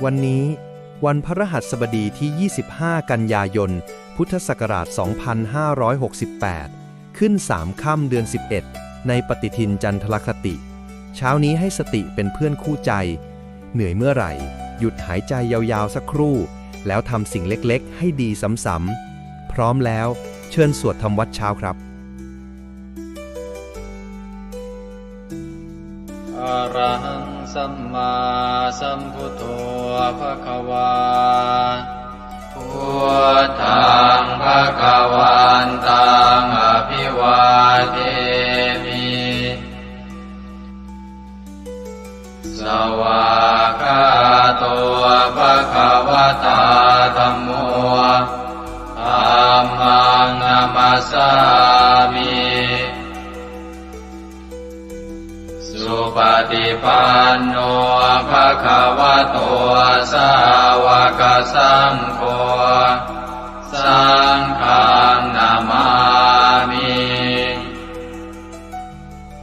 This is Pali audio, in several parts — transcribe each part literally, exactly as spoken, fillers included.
วันนี้ วันพฤหัสบดีที่ ยี่สิบห้า กันยายน พุทธศักราช สองพันห้าร้อยหกสิบแปด ขึ้น สาม ค่ำ เดือน สิบเอ็ด ในปฏิทินจันทรคติ เช้านี้ให้สติเป็นเพื่อนคู่ใจ เหนื่อยเมื่อไหร่ หยุดหายใจยาวๆ สักครู่ แล้วทำสิ่งเล็กๆ ให้ดีซ้ำๆ พร้อมแล้ว เชิญสวดทำวัตรเช้าครับ Arahaṃ sammāsambuddho bhagavā. Buddhaṃ bhagavantaṃ abhivādemi. Svākkhāto bhagavatā dhammo. Dhammaṃ namassāmi. Supaṭipanno bhagavato sāvakasaṅgho. Saṅghaṃ namāmi.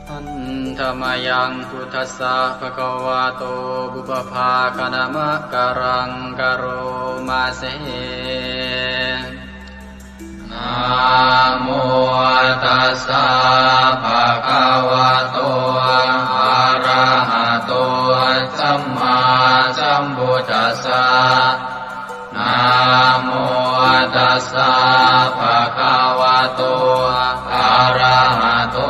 Handa mayaṃ buddhassa bhagavato pubbabhāganamakāraṃ karoma se. Namo tassa bhagavato arahato sammāsambuddhassa. Namo tassa bhagavato arahato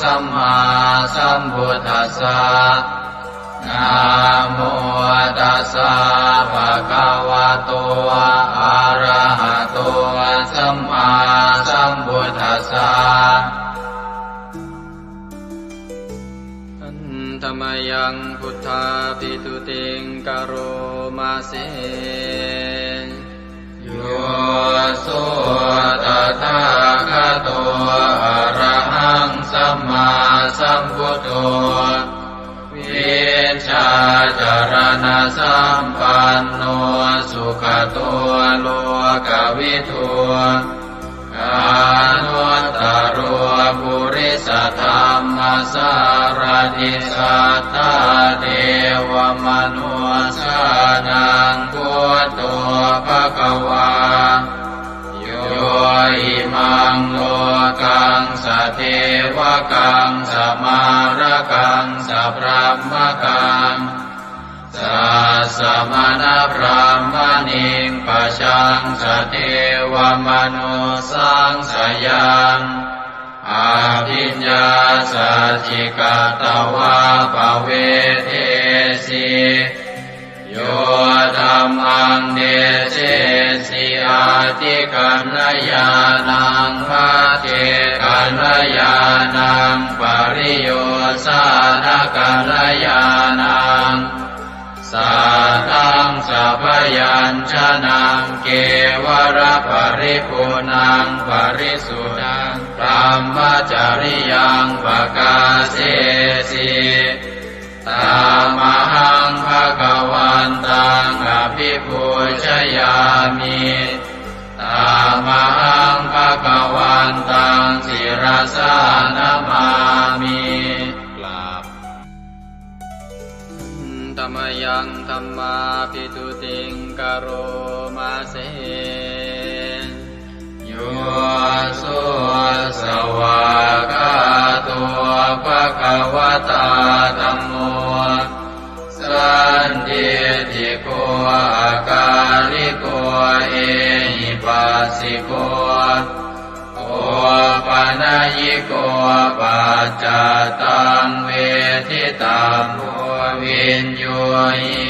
sammāsambuddhassa. Namo tassa bhagavato arahato sammāsambuddhassa. Handa mayaṃ buddhābhistutiṃ karoma se. Yo so tathāgato arahaṃ sammāsambuddho, vijjācaraṇasampanno sugato lokavidū, anuttaro purisadammasārathi satthā devamanussānaṃ buddho bhagavā. Yo imaṃ lokaṃ sadevakaṃ samārakaṃ sabrahmakaṃ, sassamaṇabrāhmaṇiṃ pajaṃ sadevamanussāṃ sayaṃ abhiññāsacchikatvā pavedesi. Yo dhammaṃ desesi atthi kalyāṇaṃ, pacce kalyāṇaṃ, pariyosāna kalyāṇaṃ, sātthaṃ sabyañjanaṃ, kevalaparipuṇṇaṃ parisuddhaṃ, brahmacariyaṃ pakāsesi. Tamahaṃ bhagavantaṃ abhipūjayāmi. Tamahaṃ bhagavantaṃ sirasā namāmi. กราบ Handa mayaṃ dhammābhistutiṃ karoma se. Yo so svākkhāto bhagavatā dhammo, sandiṭṭhiko akāliko ehipassiko, opanayiko paccattaṃ veditabbo viññūhi.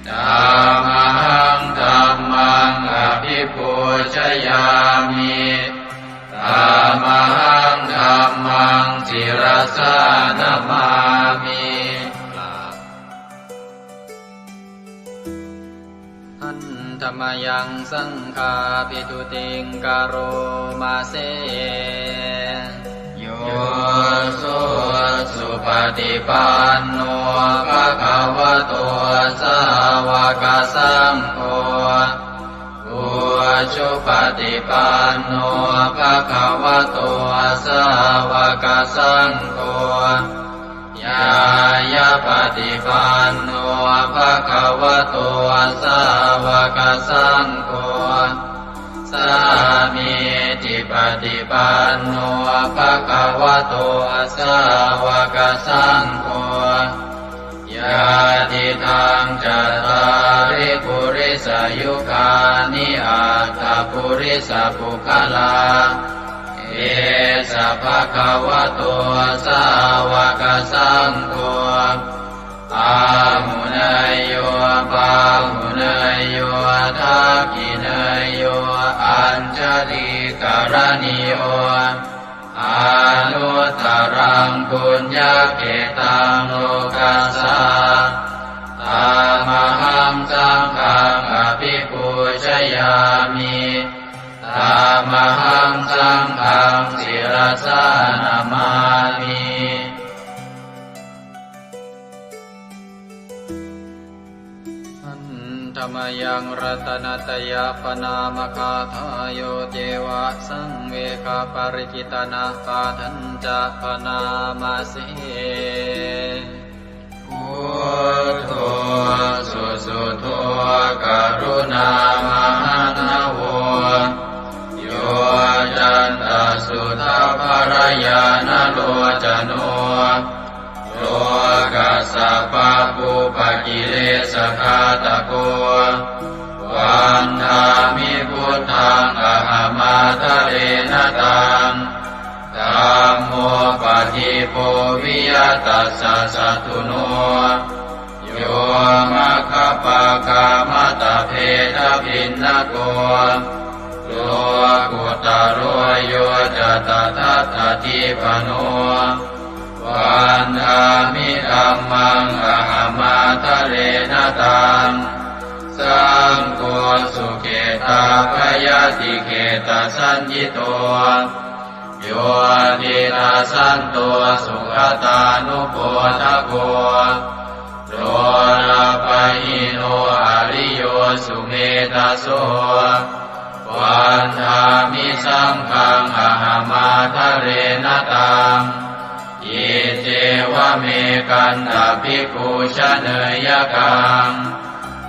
Tamahaṃ dhammaṃ abhipūjayāmi. Tamahaṃ dhammaṃ sirasā namāmi. Handa mayaṃ saṅghābhistutiṃ karoma se. Yo so supaṭipanno bhagavato sāvakasaṅgho, ujupaṭipanno bhagavato sāvakasaṅgho, ñāya- panno bhagavato sāvakasaṅgho, sāmīcipaṭipanno bhagavato sāvakasaṅgho, yadidaṃ cattāri purisayugāni aṭṭha purisapuggalā, esa bhagavato sāvakasaṅgho, āhuneyyo pāhuneyyo dakkhiṇeyyo añjalikaraṇīyo, anuttaraṃ puññakkhettaṃ lokassā. Tamahaṃ saṅghaṃ abhipūjayāmi. Tamahaṃ saṅghaṃ sirasā namāmi. Handa mayaṃ ratanattayapaṇāmagāthāyo ceva saṃvegaparikittanapāṭhañca bhaṇāma se. Buddho susuddho karuṇāmahaṇṇavo, yocantasuddhabbarañāṇalocano, lokassa pāpūpakilesaghātako, vandāmi buddhaṃ ahaṃ ādarena taṃ. Dhammo padīpo viya tassa satthuno, yo maggapākamatabbhedabhinnako, lokuttaro yo ca tadattadīpano, vandāmi dhammaṃ ahaṃ ādarena taṃ. Saṅgho sukhetabbayadikhettasaññito, yo diṭṭhasanto sugatānubodhako, lokappahīno ariyo sumedhaso, vandāmi saṅghaṃ ahaṃ ādarena taṃ. Iccevamekantabhipūjaneyakaṃ,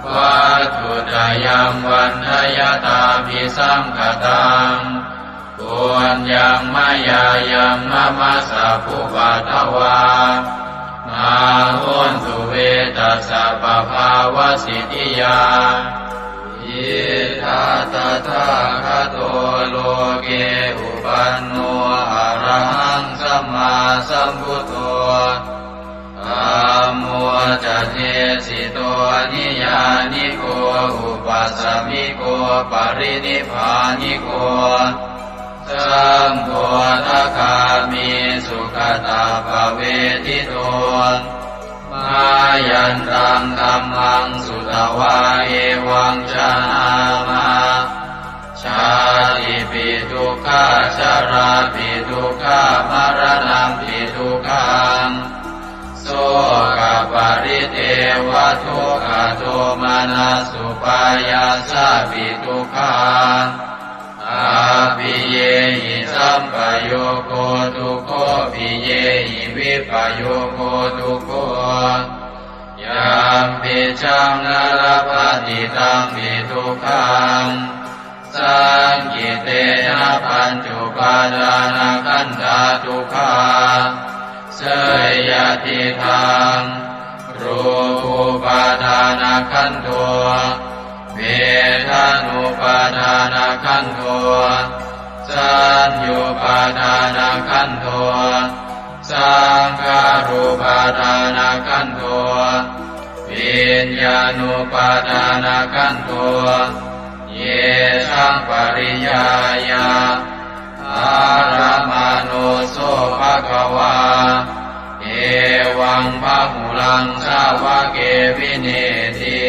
vatthuttayaṃ vandayatābhisaṅkhataṃ, puññaṃ mayā yaṃ mama sabbupaddavā, mā hontu ve tassa pabhāvasiddhiyā. Idha tathāgato loke upanno arahaṃ sammāsambuddho, dhammo ca desito niyyāniko upasamiko parinibbāniko, sammodakāmi sugatappavedito. Mayantaṃ dhammaṃ sutvā evaṃ janāma, jātipi dukkhā jarāpi dukkhā maraṇampi dukkhaṃ, sokaparidevadukkhadomanassupāyāsāpi dukkhā, appiyehi sampayogo dukkho piyehi vippayogo dukkho, yampicchaṃ na labhati tampi dukkhaṃ, saṅkhittena pañcupādānakkhandhā dukkhā. Seyyathīdaṃ, rūpupādānakkhandho, vedanupādānakkhandho, saññupādānakkhandho, saṅkhārupādānakkhandho, viññāṇupādānakkhandho, yesaṃ pariyāya ārāmaṇo so bhagavā, evaṃ bahulaṃ sāvake vineeti.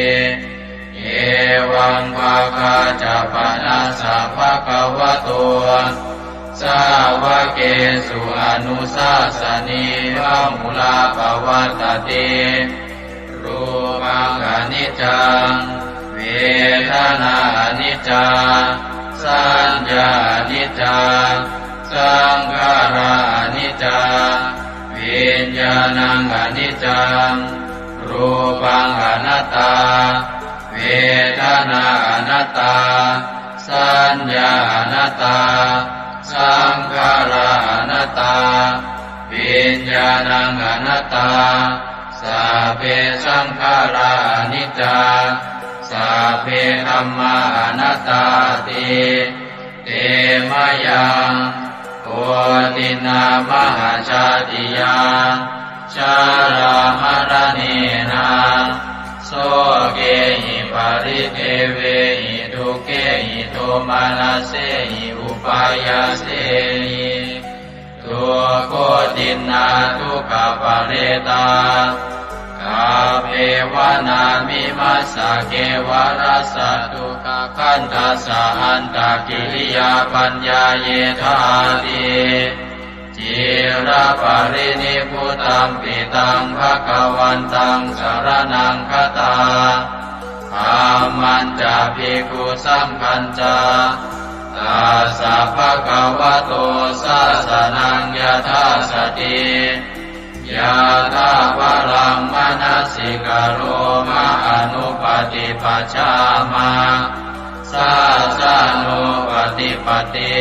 Evaṃ bhāgā ca pana sa bhagavato sāvakesu anusāsanī bahulā pavattati. Rūpaṃ aniccaṃ, vedanā aniccā, saññā aniccā, saṅkhārā aniccā, viññāṇaṃ aniccaṃ, Rūpaṃ anattā, vedanā anattā, saññā anattā, saṅkhārā anattā, viññāṇaṃ anattā, sabbe saṅkhārā aniccā, sabbe dhammā anattāti. Te mayaṃ koṭinnā mahajātiyā jarāmaraṇena sokehi paridevehi dukkhehi domanassehi upāyāsehi dukkoṭinnā dukkhaparetā kappevāna mimassa kevalassa dukkhakhandhassa antakiriyā paññāyedhāti. Ciraparinibbutampi taṃ bhagavantaṃ saraṇaṃ gatā, dhammañca bhikkhusaṅghañca, tassa bhagavato sāsanaṃ yathāsati yathābalaṃ manasikaroma anupaṭipajjhāma sāsanūpaṭipatti.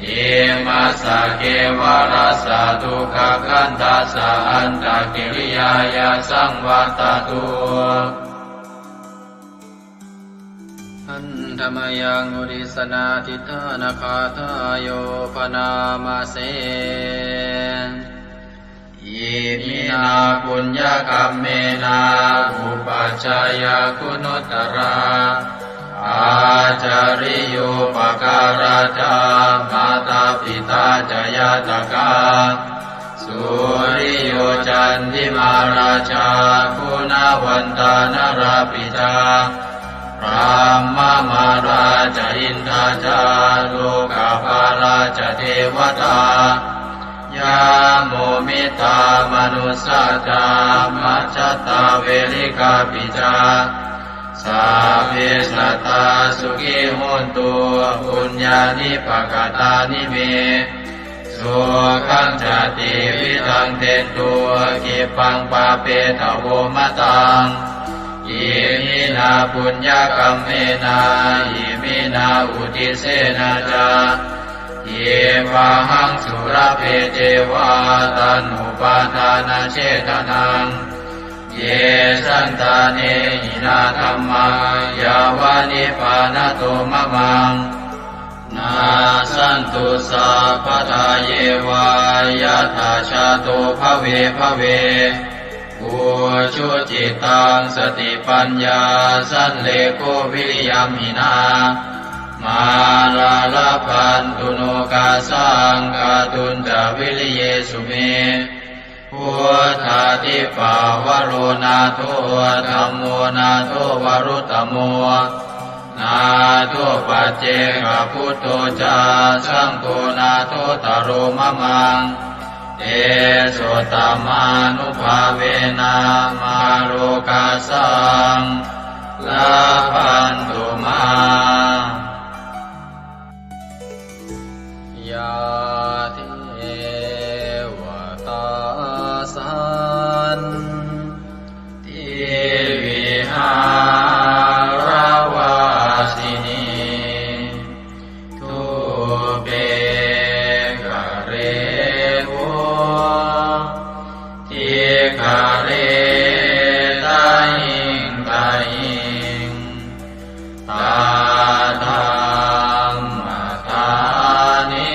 Imassa kevalassa dukkhakhandhassa antakiriyāya saṃvattatu. Handa mayaṃ uddissanādhiṭṭhānagāthāyobhānamase. Iminā puññakammena upajjhāyā guṇuttarā ācariyūpakārā ca mātā pitā ca ñātakā suriyo candimā rājā guṇavantā narāpi ca brahmamārā ca indā ca lokapālā ca devatā yamo mittā manussā ca majjhattā verikāpi ca sabbe sattā sukhī hontu puññāni pakatāni me sukhañca tividhaṃ dentu khippaṃ pāpetha vomataṃ. Iminā puññakammena iminā uddisena ca khippāhaṃ sulabhe ceva taṇhupādānachedanaṃ. Ye santāne hinā dhammā yāva nibbānato mamaṃ nassantu sabbadā yeva yattha jāto bhave bhave. Ujucittaṃ satipaññā sallekho viriyamhinā mārā labhantu nokāsaṃ kātuñca viriyesu me. Buddhādhipavaro nātho dhammo nātho varuttamo nātho paccekabuddho ca saṅgho nāthottaro mamaṃ. Tesottamānubhāvena mārokāsaṃ labhantu mā. Yā devatā santi vihāravāsinī thūpe ghare bodhighare tahiṃ tahiṃ tā dhammadāne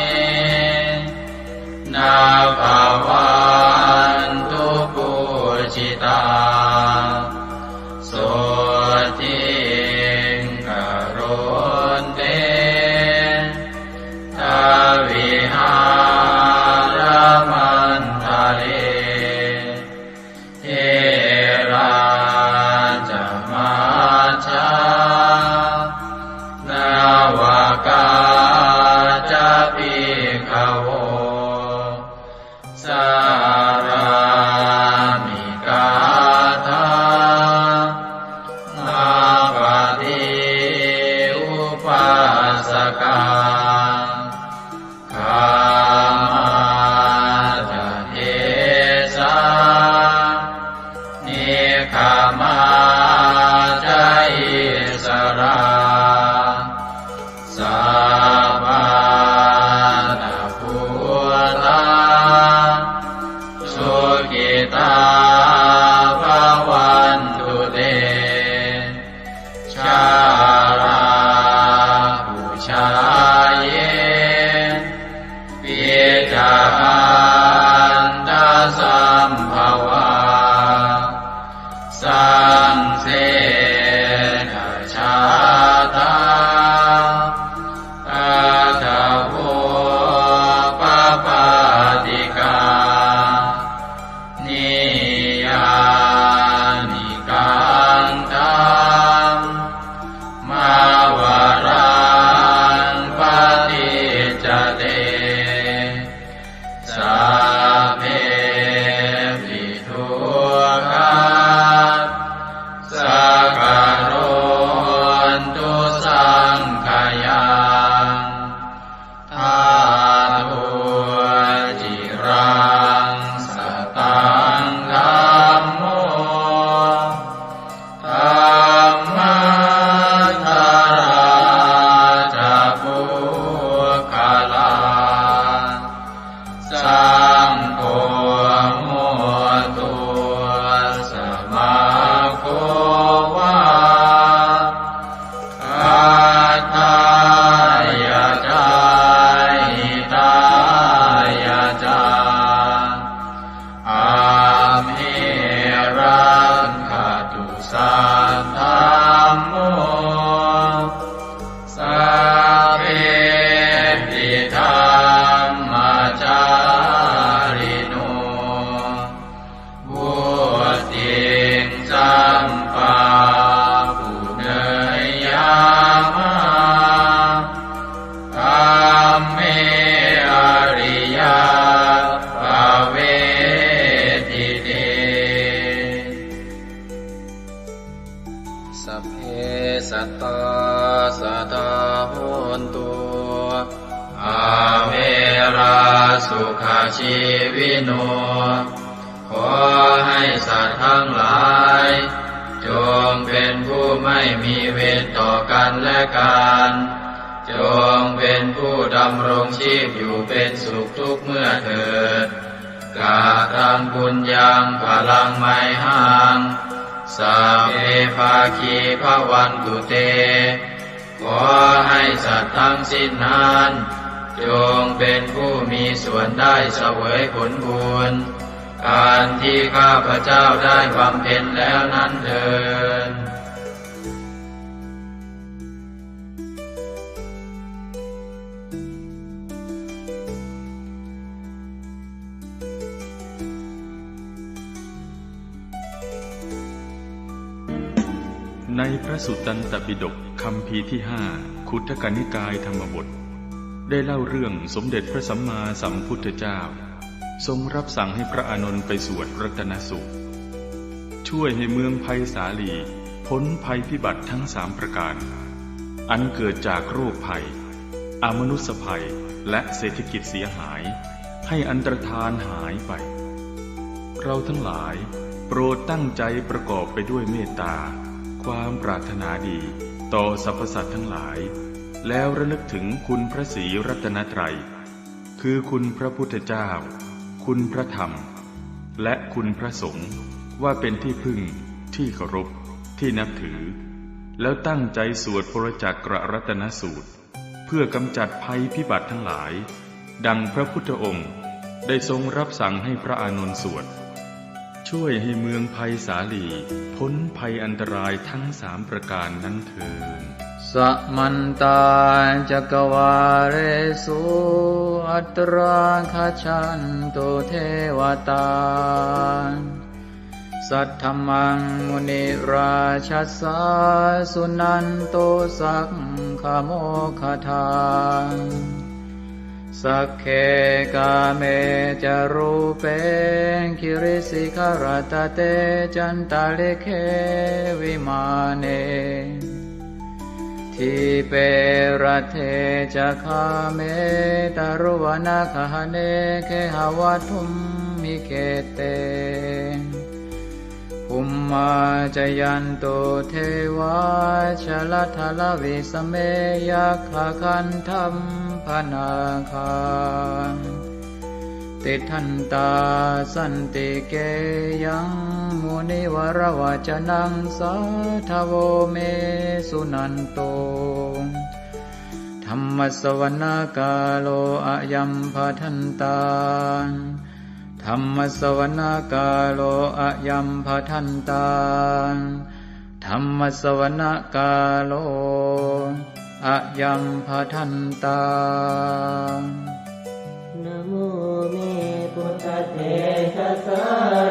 na bhavantu pūjitā sotthiṃ karontedha vihāramaṇḍale. sukhitā bhavantu te. Jalābujā ye pica antasambhavā, saṃsedajātā athavopapātikā, niyyānikaṃ dhammavaraṃ paṭicca te, sabbepi dukkhassa karontu saṅkhayaṃ. Ṭhātu ciraṃ sataṃ dhammo, dhammaddharā ca puggalā, saṅgho hotu samaggo vā, atthāya ca hitāya ca. Amhe rakkhatu saddhammo, sabbepi dhammacārino, vuḍḍhiṃ sampāpuṇeyyāma, dhamme ariyappavedite. Sabbe sattā sadā hontu, averā sukhajīvino. ขอให้สัตว์ทั้งหลาย จงเป็นผู้ไม่มีเวรต่อกันและกัน จงเป็นผู้ดำรงชีพอยู่เป็นสุขทุกเมื่อเถิด Kataṃ puññaṃ balaṃ mayhaṃ, sabbe bhāgī bhavantu te. ขอให้สัตว์ทั้งสิ้นนั้น จงเป็นผู้มีส่วนได้เสวยผลบุญ อันที่ข้าพเจ้าได้บำเพ็ญแล้วนั้นเทอญ ในพระสุตตันตปิฎกคัมภีร์ที่ห้า ขุททกนิกายธรรมบท ได้เล่าเรื่องสมเด็จพระสัมมาสัมพุทธเจ้า ทรงรับสั่งให้พระอานนท์ไปสวดรัตนสูตร ช่วยให้เมืองไพศาลีพ้นภัยพิบัติทั้งสามประการ อันเกิดจากโรคภัย อมนุสสภัย และเศรษฐกิจเสียหาย ให้อันตรธานหายไป เราทั้งหลายโปรดตั้งใจประกอบไปด้วยเมตตา ความปรารถนาดีต่อสรรพสัตว์ทั้งหลาย แล้วระลึกถึงคุณพระศรีรัตนตรัย คือคุณพระพุทธเจ้า คุณพระธรรม และคุณพระสงฆ์ ว่าเป็นที่พึ่ง ที่เคารพ ที่นับถือ แล้วตั้งใจสวดปรจักกรรัตนสูตร เพื่อกำจัดภัยพิบัติทั้งหลาย ดังพระพุทธองค์ได้ทรงรับสั่งให้พระอานนท์สวด ช่วยให้เมืองไพศาลีพ้นภัยอันตรายทั้งสามประการนั้นเทอญ Samantā cakkavāḷesu atrāgacchantu devatā, saddhammaṃ munirājassa suṇantu saggamokkhadaṃ. Sagge kāme ca rūpe girisikharataṭe cantalikkhe vimāne, dīpe raṭṭhe ca gāme taruvanagahane gehavatthumhi khette, bhummā cāyantu devā jalathalavisame yakkhagandhabbanāgā, tiṭṭhantā santike yaṃ munivaravacanaṃ sādhavo me suṇantu. Dhammassavanakālo ayambhadantā. Dhammassavanakālo ayambhadantā. Dhammassavanakālo ayambhadantā. Namo me buddhatejasā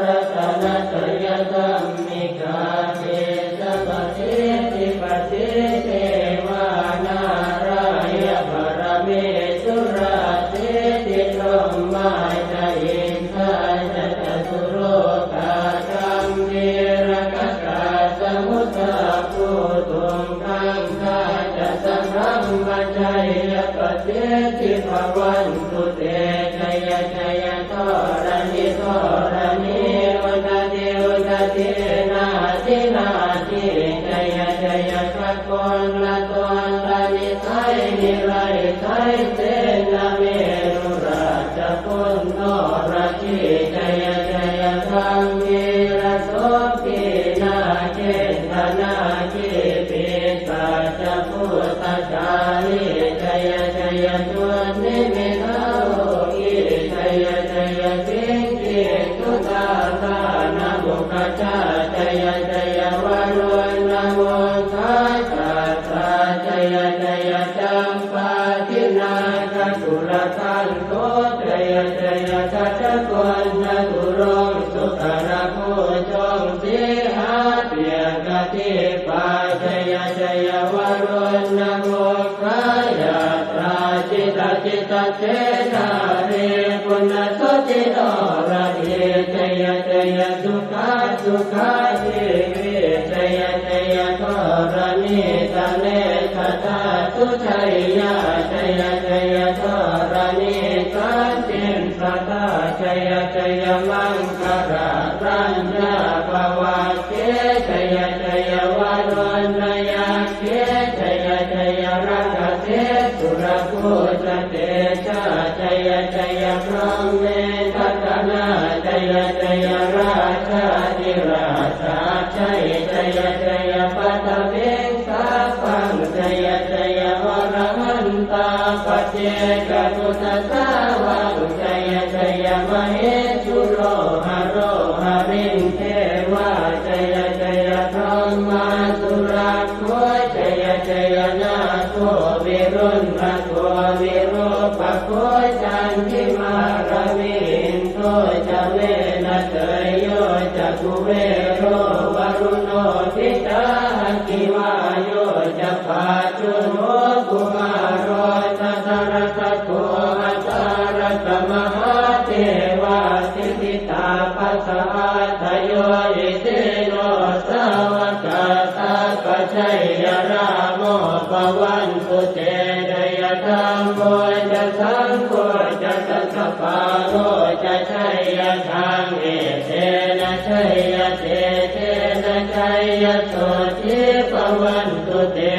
ratanattayadhammikā tejapasiddhi pasīdevā nārāyaparamesurā siddhibrahmā ca indā ca catulokā gambhīrakkhakā samuddā bhūtuṃ gaṅgā ca sabrahmajayya pasiddhi bhavantu te. Jaya jaya dharaṇi dharaṇī udadhi udadhī nadi nadī jaya jaya gagonlatonlanisai niraisai senamerurājabala noradī jaya jaya gambhīrasombhī nāgendanāgī pisācabhūtakālī jaya jaya dunnimittarogī jaya jaya siṅgī sudādānamukhajā jaya jaya varuṇamukhasātrā jaya jaya campādināgakulagantho jaya jaya gajagonnaturaṅga sukarabhujaṅga sīhabyagghadīpā jaya jaya varuṇamukhayātrā jita jita senārī punasuddhi noradī jaya jaya sukhā sukhā jīvī jaya jaya dharaṇītale sadā sujayā jaya jaya dharaṇī santin sadā jaya jaya maṅkararaññā bhavagge jaya jaya varuṇayakkhe jaya jaya rakkhase surabhujatejā jaya jaya brahmendagaṇā jaya jaya rājādhirājasājjai jaya jaya paṭhaviṃ sabbaṃ jaya jaya arahantā paccekabuddhasāvaṃ jaya jaya mahesuro haro harindevā jaya jaya brahmā surakkho jaya jaya nāgo viruḷhako virūpakkho candimā ravi indo ca venateyyo ca kuvero varuṇopi ca aggi vāyo ca pājuṇho kumāro dhataraṭṭhako aṭṭhārasa mahādevā siddhitāpasa-ādayo isino sāvakā sabbā jaya rāmo bhavantu te jaya dhammo ca saṅgho ca dasapālo ca jayadaṃ etena jayatejena jayasotthī bhavantu te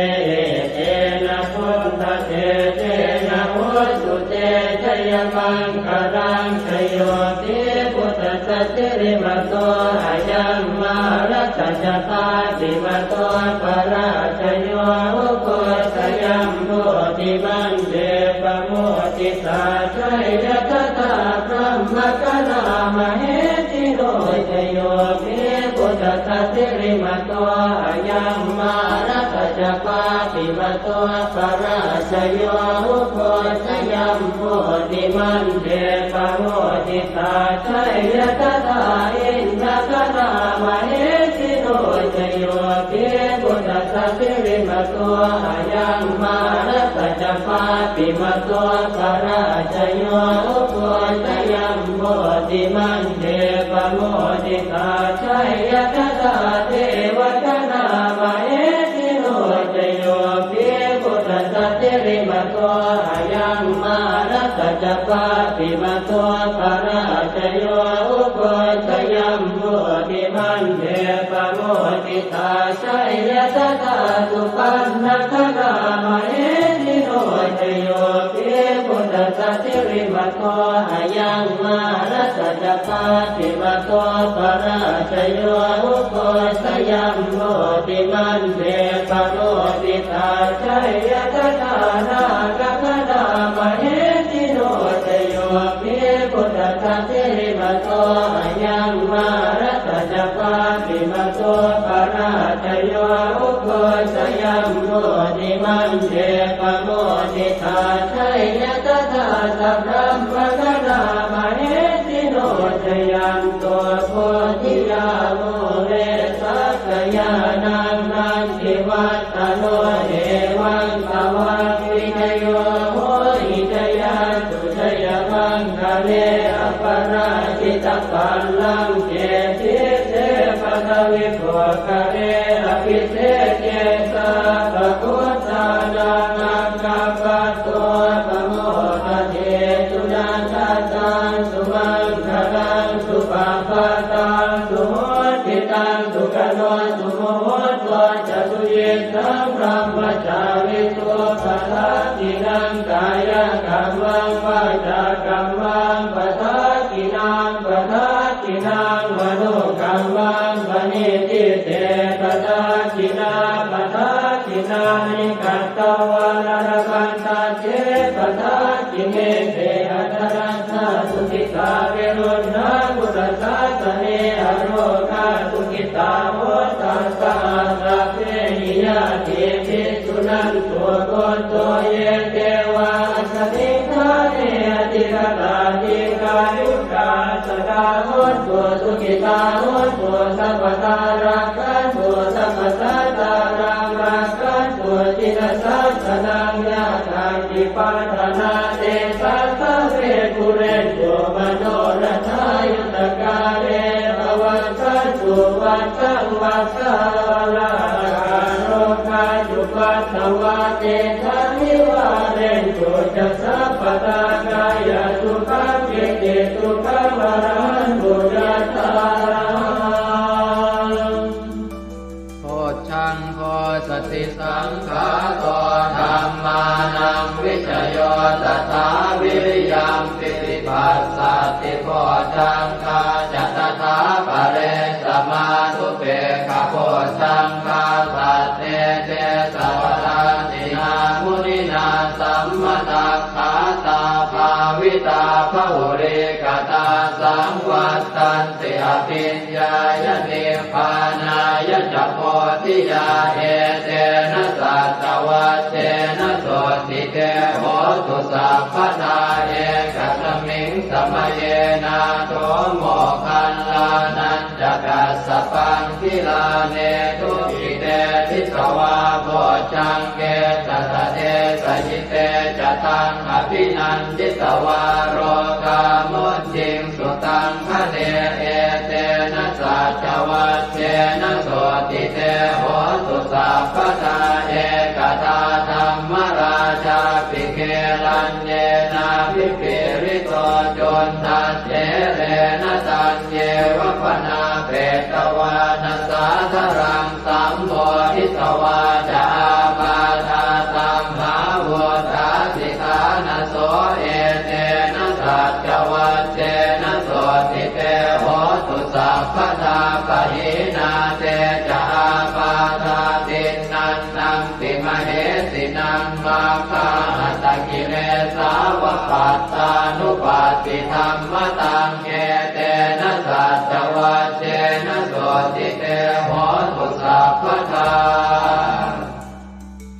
etena buddhatejena hotu te jayamaṅgalaṃ jayo hi buddhassa sirīmato ayaṃ mārassa ca pāpimato parājayo ugghosayuṃ bodhimaṇḍe pamoditā jaya tadā brahmagaṇā mahesino jayo hi buddhassa sirīmato ayaṃ mārassa ca pāpimato parājayo ugghosayuṃ bodhimaṇḍe pamoditā jaya tadā indagaṇā mahesino jayo hi buddhassa sirīmato ayaṃ mārassa ca pāpimato parājayo ugghosayuṃ bodhimaṇḍe pamoditā jaya tadā devagaṇā mahesino jayo hi buddhassa sirīmato ayaṃ mārassa ca pāpimato parājayo ugghosayuṃ bodhimaṇḍe pamoditā jaya tadā supaṇṇagaṇā mahesino jayo hi buddhassa sirīmato Ayaṃ mārassa ca pāpimato parājayo, ugghosayaṃ bodhimaṇḍe pamoditā, jaya tadā nāgagaṇā mahesino. Jayo hi buddhassa sirīmato, ayaṃ mārassa ca pāpimato parājayo, ugghosayaṃ bodhimaṇḍe pamoditā, jaya tadā sabrahmagaṇā mahesino. Jayanto bodhiyā mūle sakyānaṃ nandivaḍḍhano, evaṃ tvaṃ vijayo hohi jayassu jayamaṅgale, aparājitapallaṅke sīse paṭhavipokkhare, abhiseke sabbabuddhānaṃ aggappatto pamodati. Sunakkhattaṃ sumaṅgalaṃ supabhātaṃ suhuṭṭhitaṃ, sukhaṇo sumuhutto ca suyiṭṭhaṃ brahmacārisu. Padakkhiṇaṃ kāyakammaṃ vācākammaṃ padakkhiṇaṃ, padakkhiṇaṃ manokammaṃ paṇidhī te padakkhiṇā, padakkhiṇāni katvāna labhantatthe padakkhiṇe. Te atthaladdhā sukhitā viruḷhā buddhasāsane, arogā sukhitā hotha saha sabbehi ñātibhi. Suṇantu bhonto ye devā asmiṃ ṭhāne adhigatā, dīghāyukā sadā hontu, sukhitā hontu sabbadā, rakkhantu sabbasaṅghānaṃ, rakkhantu jinasāsanaṃ. Yā kāci patthanā tesaṃ sabbe pūrentu manorathā, yuttakāle pavassantu vassaṃ vassāvalāhakā. Rogā cupaddavā tesaṃ nivārentu ca sabbadā, kāyasukhaṃ cittisukhaṃ arahantu yathārahaṃ. Bojjhaṅgo satisaṅkhāto dhammānaṃ vicayo tathā, vīriyampīti passaddhi bojjhaṅgā ca tathāpare, samādhupekkhabojjhaṅgā sattete sabbadassinā, muninā sammadakkhātā bhāvitā bahulīkatā, saṃvattanti abhiñ ñāya nibbānāya ca bodhiyā. Etena saccavajjena sotthi te hotu sabbadā, ekasmiṃ samaye nātho moggallānañca kassapaṃ, gilāne dukkhite disvā bojjhaṅge satta desayi. Te ca taṃ abhinanditvā rogā mucciṃsu taṅkhaṇe, etena saccavajjena sotthi te hotu sabbadā. Ekadā dhammarājāpi gelaññenābhipīḷito, cundattherena taññeva bhaṇāpetvāna sādaraṃ, sammoditvā ca ābādhā tamhā vuṭṭhāsi ṭhānaso. Etena saccavajjena sotthi te hotu sabbadā, pahīnā te ca ābādhā tiṇṇannampi mahesinaṃ, maggāhatakilesā va pattānuppattidhammataṃ. Etena saccavajjena sotthi te hotu sabbadā.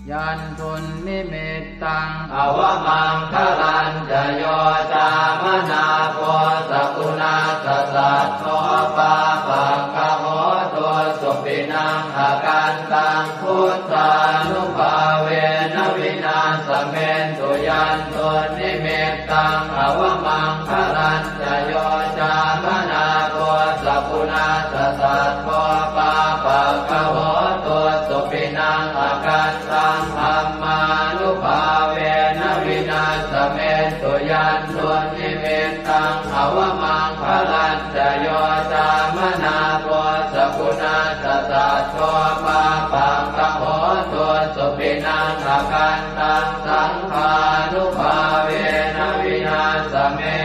Yandunnimittaṃ avamaṅgalañca yo cāmanāpo sakuṇassa saddo, pāpaggaho dussupinaṃ akantaṃ, buddhānubhāvena vināsamentu. Yandunnimittaṃ avamaṅgalañca yo cāmanāpo sakuṇassa saddo, pāpaggaho dussupinaṃ akantaṃ, dhammānubhāvena vināsamentu. Yandunnimittaṃ avamaṅgalañca yo cāmanāpo sakuṇassa saddo, pāpaggaho dussupinaṃ akantaṃ, saṅghānubhāvena vināsame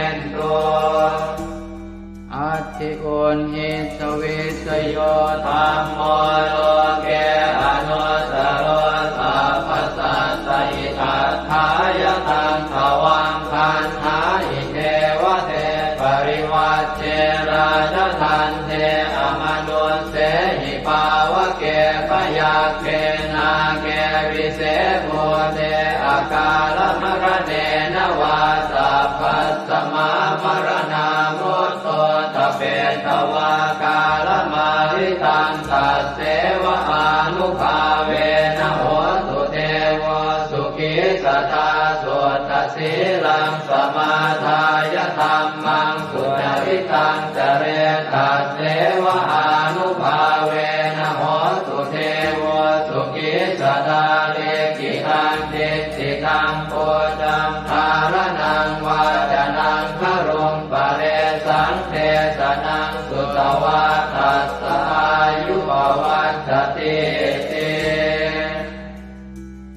Hitviccayo dhammo loke anuttaro sabbasattahitatthāya taṃ tvaṃ gaṇhāhi devate parivajje rājadaṇḍe amanussehi pāvake byagghe nāge vise bhūte akālamaraṇena vā sabbasmā maraṇā mutto ṭhapetvā kālamāritaṃ tasseva ānubhāvena hotu devo sukhī sadā. Suddhasīlaṃ samādāya dhammaṃ sucaritaṃ care tasseva ānubhāvena hotu devo sukhī sadā. Likkhitaṃ cintitaṃ pūjaṃ dhāraṇaṃ vācanaṃ garuṃ paresaṃ desanaṃ sutvā tassa āyu pavaḍḍhatīti.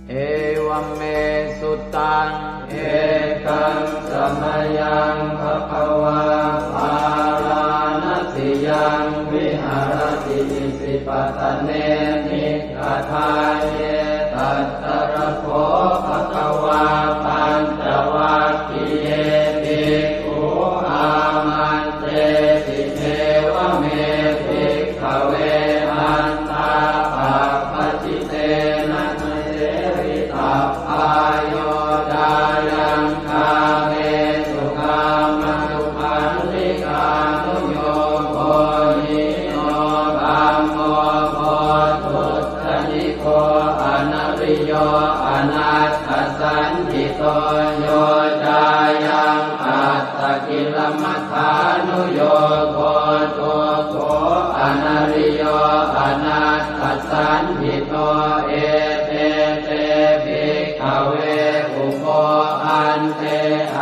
Evaṃ me sutaṃ. Ekaṃ samayaṃ bhagavā bārāṇasiyaṃ viharati isipatane migadāye. Tatra kho bhagavā pañcavaggiye bhikkhū āmantesi evaṃ me bhikkhave antā pabbajitena na sevitabbā yo cāyaṃ kāmesu kāmasukhallikānuyogo hīno gammo pothujjaniko anariyo anatthasañhito yo cāyaṃ attakilamathānuyogo dukkho anariyo anatthasañhito ete te bhikkhave ubho ante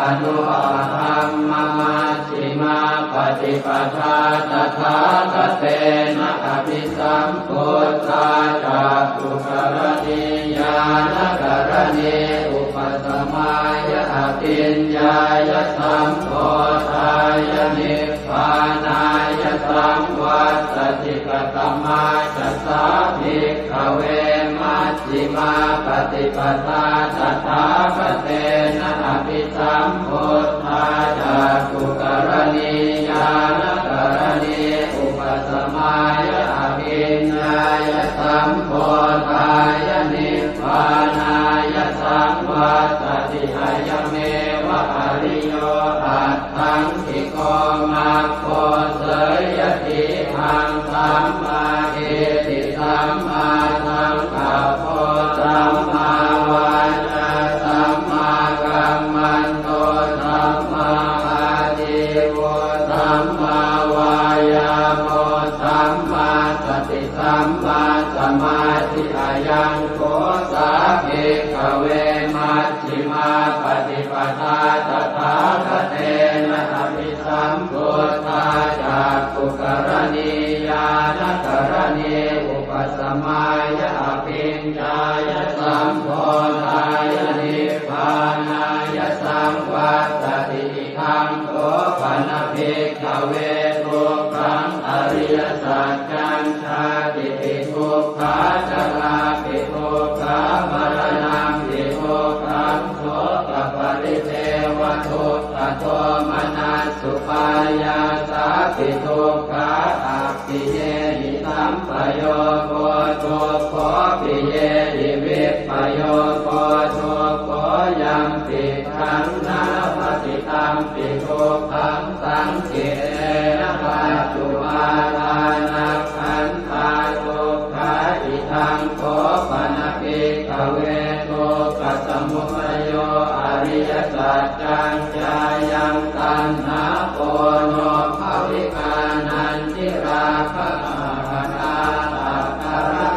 anupagamma majjhimā paṭipadā tathāgatena abhisambuddhā cakkhukaraṇī ñāṇakaraṇī upasamāya abhiññāya sambodhāya nibbānāya saṃvattati. Katamā ca sā bhikkhave maj jhimā paṭipadā tathāgatena abhisambuddhā cakkhukaraṇī ñāṇakaraṇī upasamāya abhiññāya sambodhāya nibbānāya saṃvattati? Ayameva ariyo aṭṭhaṅgiko maggo, seyyathīdaṃ: sammādiṭṭhi sammāsaṅkappo sammāvācā sammākammanto sammāājīvo sammāvāyāmo sammāsati sammāsamādhi. Ayaṃ kho sā bhikkhave maj jhimā paṭipadā tathāgatena abhisambuddhā cakkhukaraṇī ñāṇakaraṇī upasamāya abhiññāya sambodhāya nibbānāya saṃvattati. Idaṃ kho pana bhikkhave dukkhaṃ ariyasaccaṃ: jātipi dukkhā jarāpi dukkhā maraṇampi dukkhaṃ sokaparidevadukkhadomanassupāyāsāpi dukkhā appiyehi sampayogo dukkho piyehi vippayogo dukkho yampicchaṃ na labhati tampi dukkhaṃ saṅkhittena pañcupādānakkhandhā dukkhā. Idaṃ kho pana bhikkhave dukkhasamudayo ariyasaccaṃ: yāyaṃ taṇhā ponobbhavikā nandirāgasahagatā tatra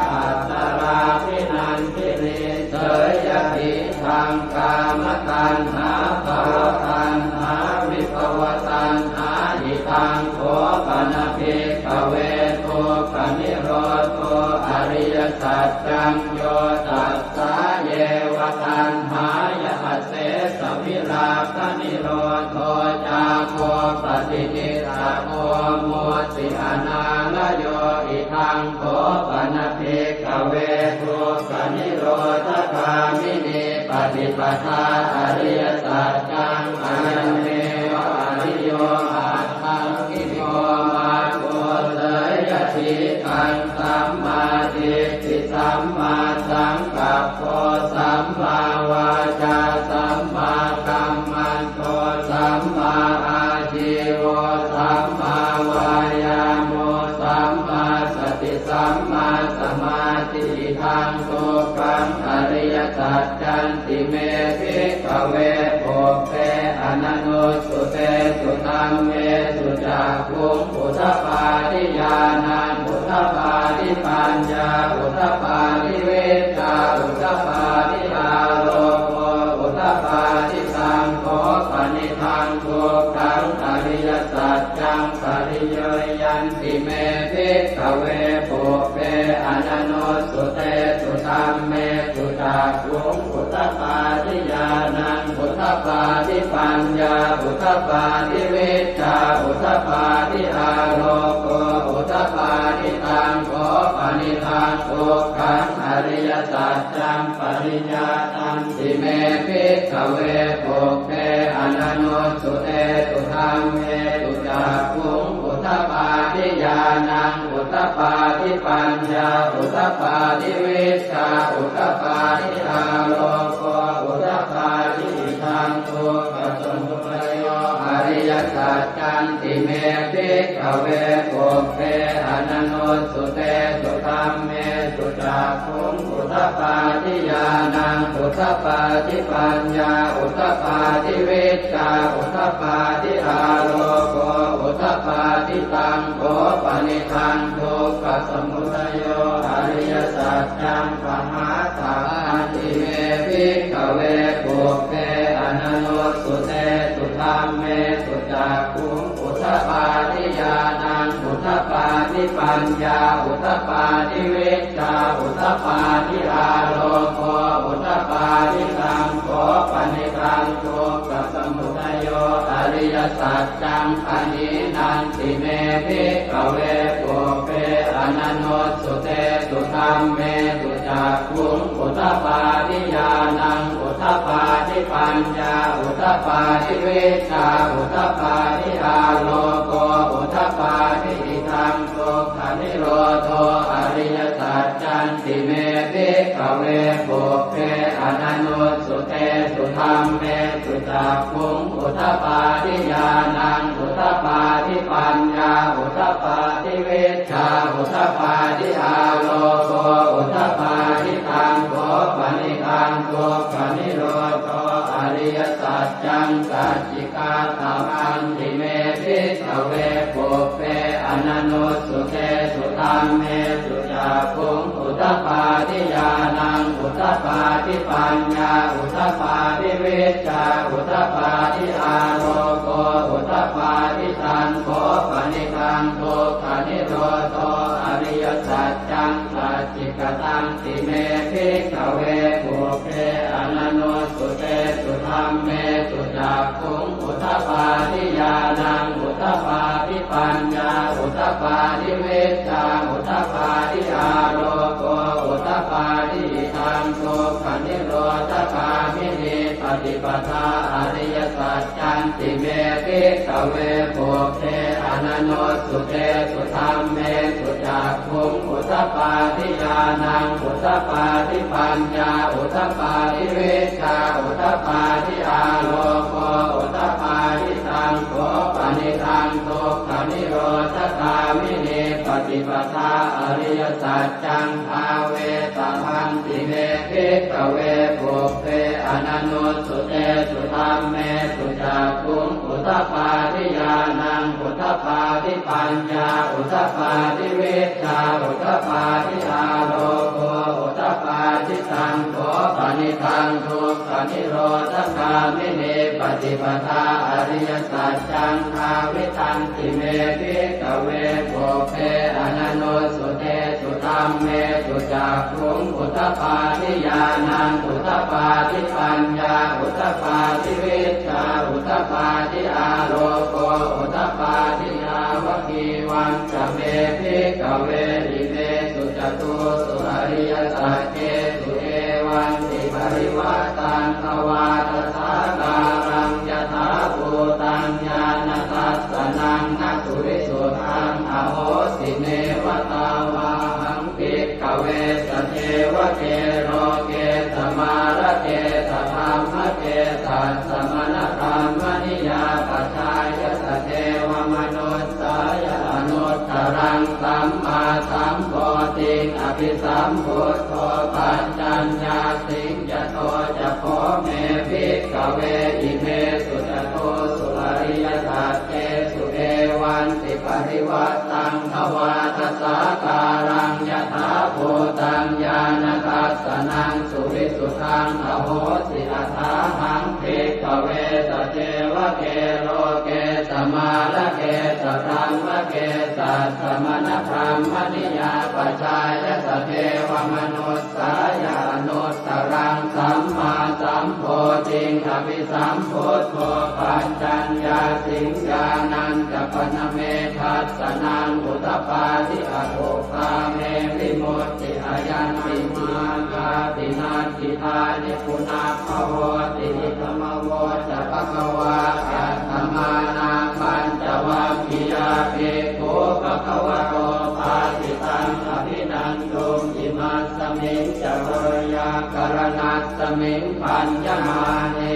tatrābhinandinī, seyyathīdaṃ: kāmataṇhā bhavataṇhā vibhavataṇhā. Idaṃ kho pana bhikkhave dukkhanirodho ariyasaccaṃ: yo tassāyeva taṇhāya asesavirāganirodho cāgo paṭinissaggo mutti anālayo. Idaṃ kho pana bhikkhave dukkhanirodhagāminī paṭipadā ariyasaccaṃ, ayameva ariyo aṭṭhaṅgiko maggo, seyyathīdaṃ: sammādiṭṭhi sammāsaṅkappo sammāvācā sammākammanto sammāājīvo sammāvāyāmo sammāsati sammāsamādhi. Idaṃ dukkhaṃ ariyasaccanti me bhikkhave pubbe ananussutesu dhammesu cakkhuṃ udapādi ñāṇaṃ udapādi paññā udapādi vijjā udapādi āloko udapādi. Taṃ kho panidaṃ dukkhaṃ ariyasaccaṃ pariññeyyanti me bhikkhave pubbe ananussutesu dhammesu cakkhuṃ udapādi ñāṇaṃ udapādi paññā udapādi vijjā udapādi āloko udapādi. Taṃ kho panidaṃ dukkhaṃ ariyasaccaṃ pariññātanti me bhikkhave pubbe ananussutesu dhammesu cakkhuṃ udapādi ñāṇaṃ udapādi paññā udapādi vijjā udapādi āloko udapādi. Idaṃ dukkhasamudayo ariyasaccanti me bhikkhave pubbe ananussutesu dhammesu cakkhuṃ udapādi ñāṇaṃ udapādi paññā udapādi vijjā udapādi āloko udapādi. Taṃ kho panidaṃ dukkhasamudayo ariyasaccaṃ pahātabbanti me bhikkhave pubbe ananussutesu dhammesu cakkhuṃ udapādi ñāṇaṃ udapādi paññā udapādi vijjā udapādi āloko udapādi. Taṃ kho panidaṃ dukkhasamudayo ariyasaccaṃ pahīnanti me bhikkhave pubbe ananussutesu dhammesu cakkhuṃ udapādi ñāṇaṃ udapādi paññā udapādi vijjā udapādi āloko udapādi. Idaṃ dukkhanirodho ariyasaccanti me bhikkhave pubbe ananussutesu dhammesu cakkhuṃ udapādi ñāṇaṃ udapādi paññā udapādi vijjā udapādi āloko udapādi. Taṃ kho panidaṃ dukkhanirodho ariyasaccaṃ sacchikātabbanti me bhikkhave pubbe ananussutesu dhammesu cakkhuṃ udapādi ñāṇaṃ udapādi paññā udapādi vijjā udapādi āloko udapādi. Taṃ kho panidaṃ dukkhanirodho ariyasaccaṃ sacchikatanti me bhikkhave pubbe ananussutesu dhammesu cakkhuṃ udapādi ñāṇaṃ udapādi paññā udapādi vijjā udapādi āloko udapādi. Idaṃ dukkhanirodhagāminī paṭipadā ariyasaccanti me bhikkhave pubbe ananussutesu dhammesu cakkhuṃ udapādi ñāṇaṃ udapādi paññā udapādi vijjā udapādi āloko udapādi. Taṃ kho panidaṃ dukkhanirodhagāminī paṭipadā ariyasaccaṃ bhāvetabbanti me bhikkhave pubbe ananussutesu dhammesu cakkhuṃ udapādi ñāṇaṃ udapādi paññā udapādi vijjā udapādi āloko udapādi. Taṃ kho panidaṃ dukkhanirodhagāminī paṭipadā ariyasaccaṃ bhāvitanti me bhikkhave pubbe ananussutesu dhammesu cakkhuṃ udapādi ñāṇaṃ udapādi paññā udapādi vijjā udapādi āloko udapādi. Yāvakīvañca me bhikkhave imesu catūsu ariyasaccesu evantiparivaṭṭaṃ dvādasākāraṃ yathābhūtaṃ ñāṇadassanaṃ na suvisuddhaṃ ahosi. Neva tāvāhaṃ bhikkhave sadevake loke samārake sadhammake sassamaṇabrāhmaṇiyā pajāya sadevamanussāya anuttaraṃ sammāsambodhiṃ abhisambuddho paccaññāsiṃ. Yato ca kho me bhikkhave imesu catūsu ariyasaccesu evantiparivaṭṭaṃ dvādasākāraṃ yathābhūtaṃ ñāṇadassanaṃ suvisuddhaṃ ahosi. Athāhaṃ bhikkhave sadevake loke samārake sadhammake sassamaṇabrāhmaṇiyā pajāya sadevamanussāya anuttaraṃ sammāsambodhiṃ abhisambuddho paccaññāsiṃ. Ñāṇañca pana me dassanaṃ udapādi, akuppā me vimutti, ayañjimhā jāti, natthidāni punabbhavoti. Idamavoca bhagavā. Attamanā pañcavaggiyā bhikkhū bhagavato bhāsitaṃ abhinanduṃ. Imasmiñca veyyākaraṇasmiṃ bhaññamāne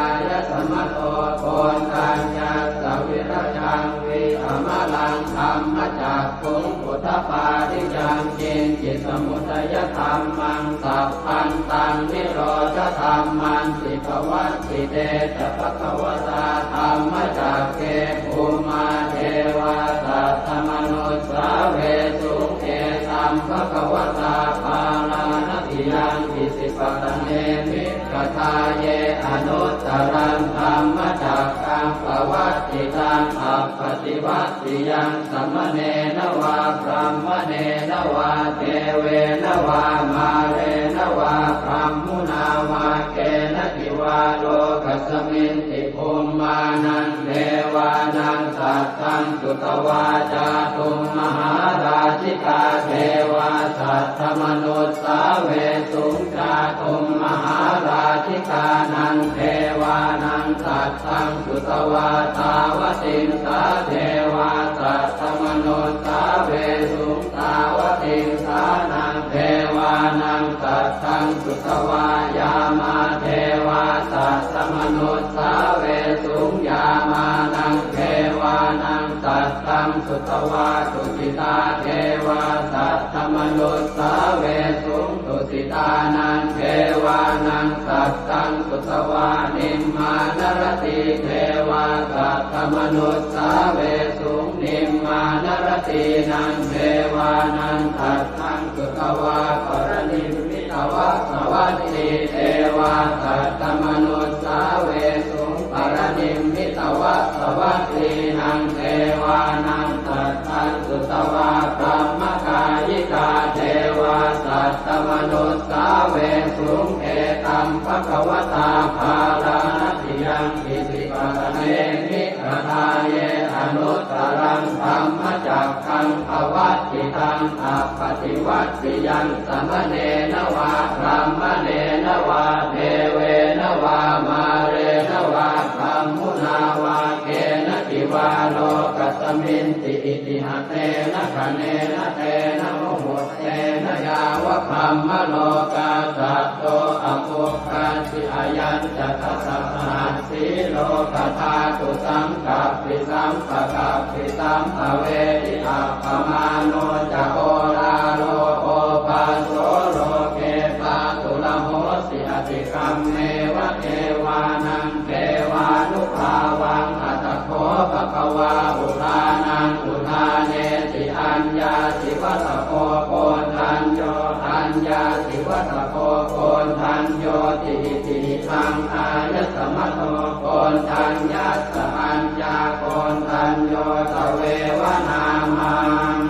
āyasmato koṇḍaññassa virajaṃ vītamalaṃ dhammacakkhuṃ udapādi: yaṅkiñci samudayadhammaṃ sabbantaṃ nirodhadhammanti. Pavattite ca bhagavatā dhammacakke bhummā devā saddamanussāvesuṃ: etaṃ bhagavatā bārāṇasiyaṃ isipatane migadāye anuttaraṃ dhammacakkaṃ pavattitaṃ appaṭivattiyaṃ samaṇena vā brāhmaṇena vā devena vā mārena vā brahmunā vā kenaci vā lokasminti. Bhummānaṃ devānaṃ saddaṃ sutvā cātummahārājikā devā saddamanussāvesuṃ. Cātummahārājikānaṃ devānaṃ saddaṃ sutvā tāvatiṃsā devā saddamanussāvesuṃ. Tāvatiṃsānaṃ devānaṃ saddaṃ sutvā yāmā devā saddamanussāvesuṃ. Yāmānaṃ devānaṃ saddaṃ sutvā tusitā devā saddamanussāvesuṃ. Tusitānaṃ devānaṃ saddaṃ sutvā nimmānaratī devā saddamanussāvesuṃ. Nimmānaratīnaṃ devānaṃ saddaṃ sutvā paranimmitavasavatī devā saddamanussāvesuṃ. Paranimmitavasavattīnaṃ devānaṃ saddaṃ sutvā brahmakāyikā devā saddamanussāvesuṃ. Etaṃ bhagavatā bārāṇasiyaṃ isipatane migadāye anuttaraṃ dhammacakkaṃ pavattitaṃ appaṭivattiyaṃ samaṇena vā brāhmaṇena vā devena vā mārena vā brahmunā vā kenaci vā lokasminti. Itiha tena khaṇena tena muhuttena yāva brahmalokā saddo abbhuggacchi. Ayañca dasasahassī lokadhātu saṅkappi sampakappi sampavedhi. Appamāṇo ca oḷāro obhāso loke pāturahosi: atikkammeva devānaṃ devānubhāvaṃ. Atha kho bhagavā udānaṃ udānesi: aññāsi vata bho koṇḍañño, aññāsi vata bho koṇḍaññoti. Itihidaṃ āyasmato koṇḍaññassa aññākoṇḍañño tveva nāmaṃ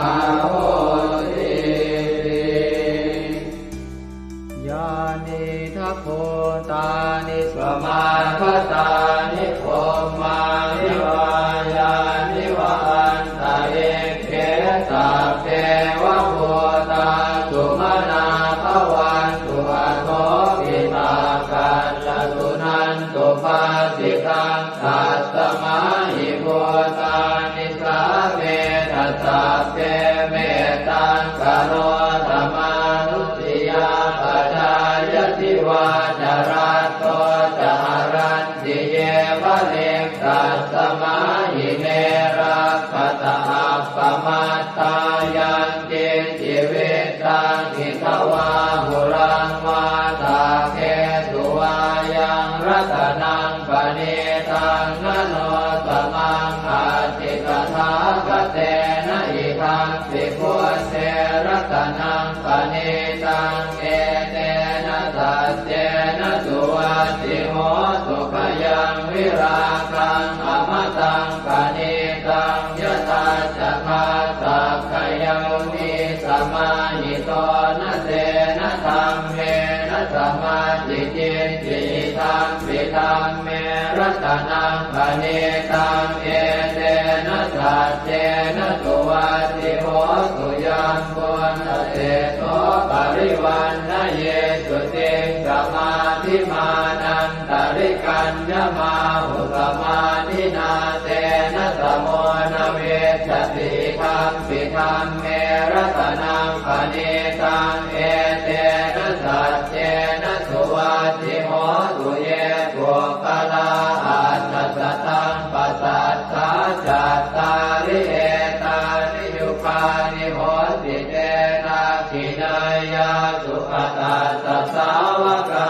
ahosīti. Yānīdha bhūtāni samāgatāni bhummāni vā yāni va antalikkhe sabbe mettaṃ karotha mānusiyā pajāya divā ca ratto ca haranti ye baliṃ, tasmā hi ne rakkhata appamattā. Yaṃ kiñci vittaṃ idha vā huraṃ vā, saggesu vā yaṃ ratanaṃ paṇītaṃ, na no samaṃ atthi tathāgatena, idampi buddhe ratanaṃ paṇītaṃ, etena saccena suvatthi hotu. Khayaṃ virāgaṃ amataṃ paṇītaṃ, yadajjhagā sakyamunī samāhito, na tena dhammena samatthi kiñci, idampi dhamme ratanaṃ paṇītaṃ, etena saccena suvatthi hotu. Yaṃ buddhaseṭṭho parivaṇṇayī suciṃ, samādhimānantarikaññamāhu, samādhinā tena samo na vijjati, idampi dhamme ratanaṃ paṇītaṃ, etena saccena suvatthi hotu. Ye puggalā aṭṭha sataṃ pasaṭṭhā, cattāri etāni yugāni honti, te dakkhiṇeyyā sugatassa sāvakā,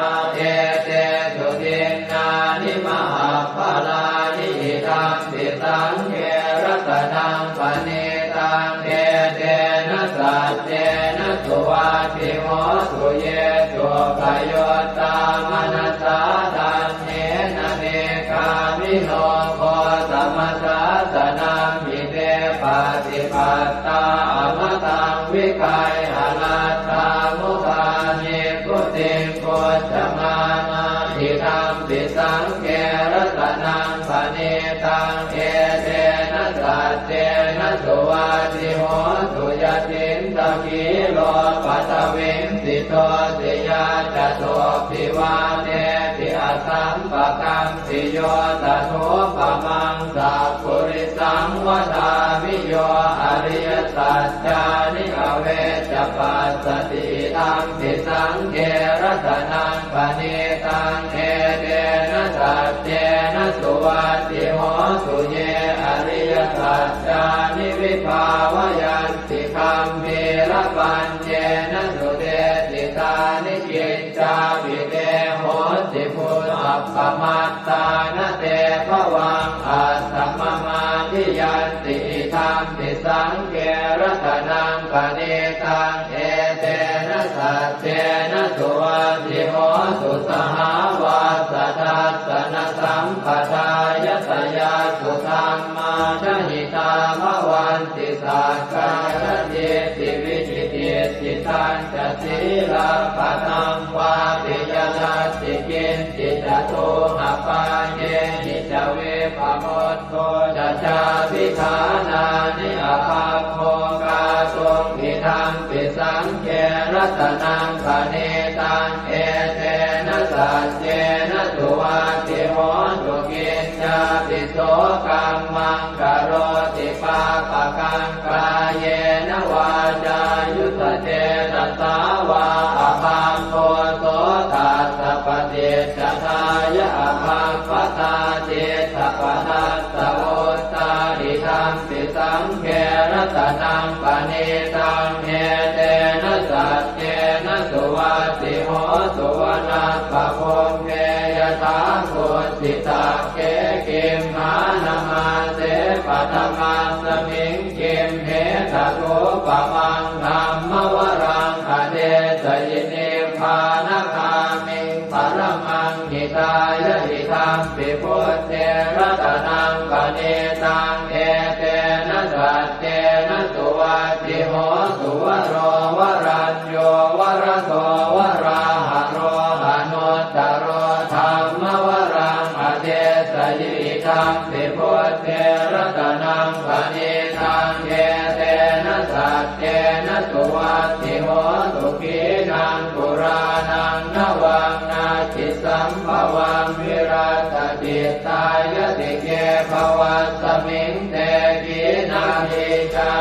etesu dinnāni mahapphalāni, idampi saṅghe ratanaṃ paṇītaṃ, etena saccena suvatthi hotu. Ye suppayuttā manasā daḷhena, nikkāmino gotamasāsanamhi, te pattipattā amataṃ vigayha, laddhā mudhā nibbutiṃ bhuñjamānā, idampi saṅghe ratanaṃ paṇītaṃ, etena saccena suvatthi hotu. Yathinthakhīlo paṭhaviṃ sito, siyā ca sotthiṃ vātepi asampakampiyo, tathūpamaṃ sappurisaṃ vadāmi, yo ariyasaccāni avecca passati, idampi saṅghe ratanaṃ paṇītaṃ, etena saccena suvatthi hotu. Ye ariyasaccāni vibhāvayanti, gambhīrapaññena sudesitāni, kiccāpi te honti mudhappamattā, na te bhavaṃ aṭṭhamamādiyanti, idampi saṅghe ratanaṃ paṇītaṃ, etena saccena suvatthi hotu. Sahāvassa-dassanasambhadāya, tayassu dhammā jahitā bhavanti, sakkāyadiṭṭhi vicikicchitañca, sīlabbatam vāpi yadatthi kiñci, catūhapāyehi ca vippamuttā, to ca cābhiṭhānāni abhabbo kātuṃ, idampi saṅghe ratanaṃ paṇītaṃ, etena saccena suvatthi hotu. Kiñcāpi so kammaṃ karoti pāpakaṃ, kāyena vācāyuda cetasā vā, abhabbo so tassa paṭicca dāya, abhabbatā cittapadassa vuttā, idampi saṅghe ratanaṃ paṇītaṃ, etena saccena suvatthi hotu. Vanappagumbe yathā kuddhitagge, gimhānamāse paṭhamasmiṃ gimhe, tathūpamaṃ dhammavaraṃ adesayi, nibbānagāmiṃ paramaṃ hitāya, idampi buddhe ratanaṃ paṇītaṃ, etena saccena suvatthi hotu. Varo varañño varado varāharo, anuttaro dhammavaraṃ adesayi, idampi buddhe ratanaṃ paṇītaṃ, etena saccena suvatthi hotu. Khīṇaṃ purāṇaṃ navaṃ natthi sambhavaṃ, virattacittāyatike bhavasmiṃ, te khīṇabījā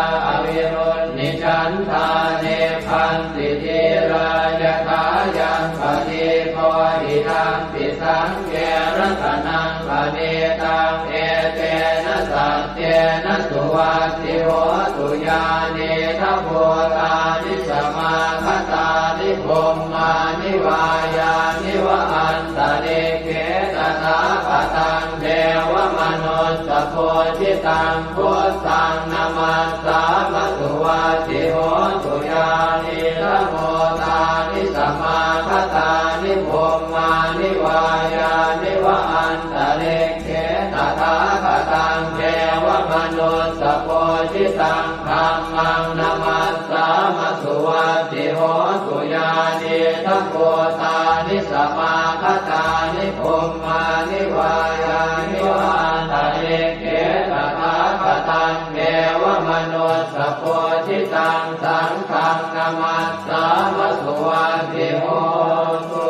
Bhavanti dhīrā yathāyaṃ padīpo idampi saṅghe ratanaṃ paṇītaṃ, etena saccena suvatthi hotu. Yānīdha bhūtāni samāgatāni bhummāni vā yāni va antalikkhe, tathāgataṃ devamanussapūjitaṃ buddhaṃ namassāma suvatthi hotu. Yānīdha bhūtāni samāgatāni bhummāni vā yāni va antalikkhe, tathāgataṃ devamanussapūjitaṃ dhammaṃ namassāma suvatthi hotu. Yānīdha bhūtāni samāgatāni bhummāni vā yāni va antalikkhe, tathāgataṃ devamanussapūjitaṃ saṅghaṃ namassāma suvatthi hotu.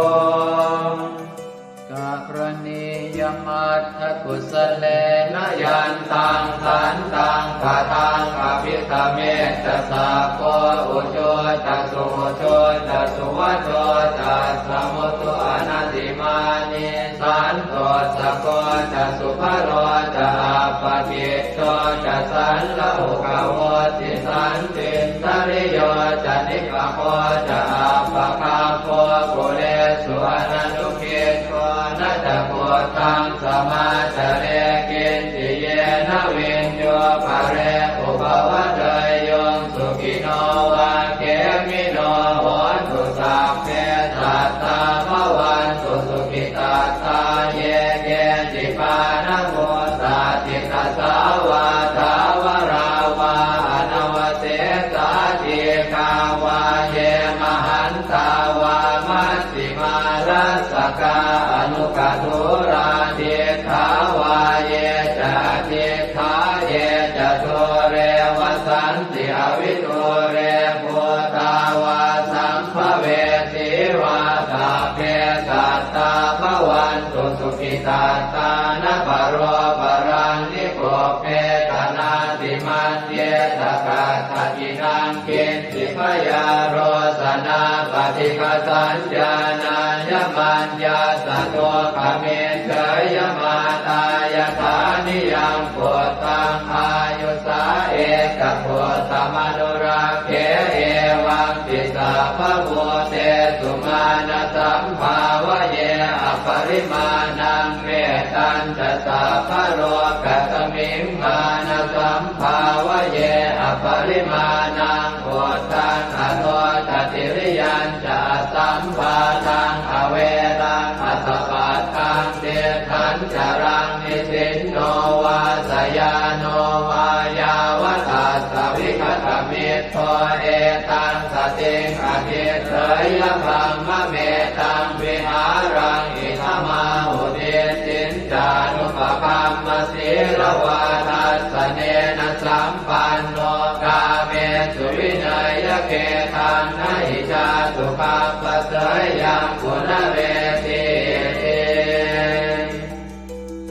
Karaṇīyamatthakusalena yantaṃ santaṃ padaṃ abhisamecca, sakko ujū ca suhujū ca suvaco cassa mudu anatimānī, santussako ca subharo ca appakicco ca sallahukavutti, santindriyo ca nipako ca appagabbho kulesu ananu giddho. Na ca khuddaṃ samācare kiñci yena viññū pare upavadeyyuṃ. Sukhino vā khemino hontu, sabbe sattā bhavantu sukhitattā. Ye keci pāṇabhūtatthi, tasā vā thāvarā vā anavasesā, dīghā vā ye mahan tā vā majjhimā rassakā aṇukathūlā, diṭṭhā vā ye ca adiṭṭhā ye ca dūre vasanti avidūre, bhūtā vā sambhavesī vā, sabbe sattā bhavantu sukhitattā. Na paro paraṃ nikubbetha, nātimaññetha katthaci naṃ kiñ ci, byārosanā paṭighasaññā nāññamaññassa dukkhamiccheyya. Mātā yathā niyaṃ puttaṃ āyusā ekaputtamanurakkhe, evampi sabbabhūtesu mānasambhāvaye aparimāṇaṃ. Mettañca sabbalokasmiṃ mānasambhāvaye aparimāṇaṃ, uddhaṃ adho ca tiriyañca asambādhaṃ averaṃ asapattaṃ. Tiṭṭhañcaraṃ nisinno vā sayāno vā yāvatassa vigatamiddho, etaṃ satiṃ adhiṭṭheyya brahmametaṃ vihāraṃ idhamāhu. Diṭṭhiñ ca anupagamma sīlavā dassanena sampanno, kāmesu vineyya gedhaṃ, na hi jātu gabbhaseyyaṃ punaretīti.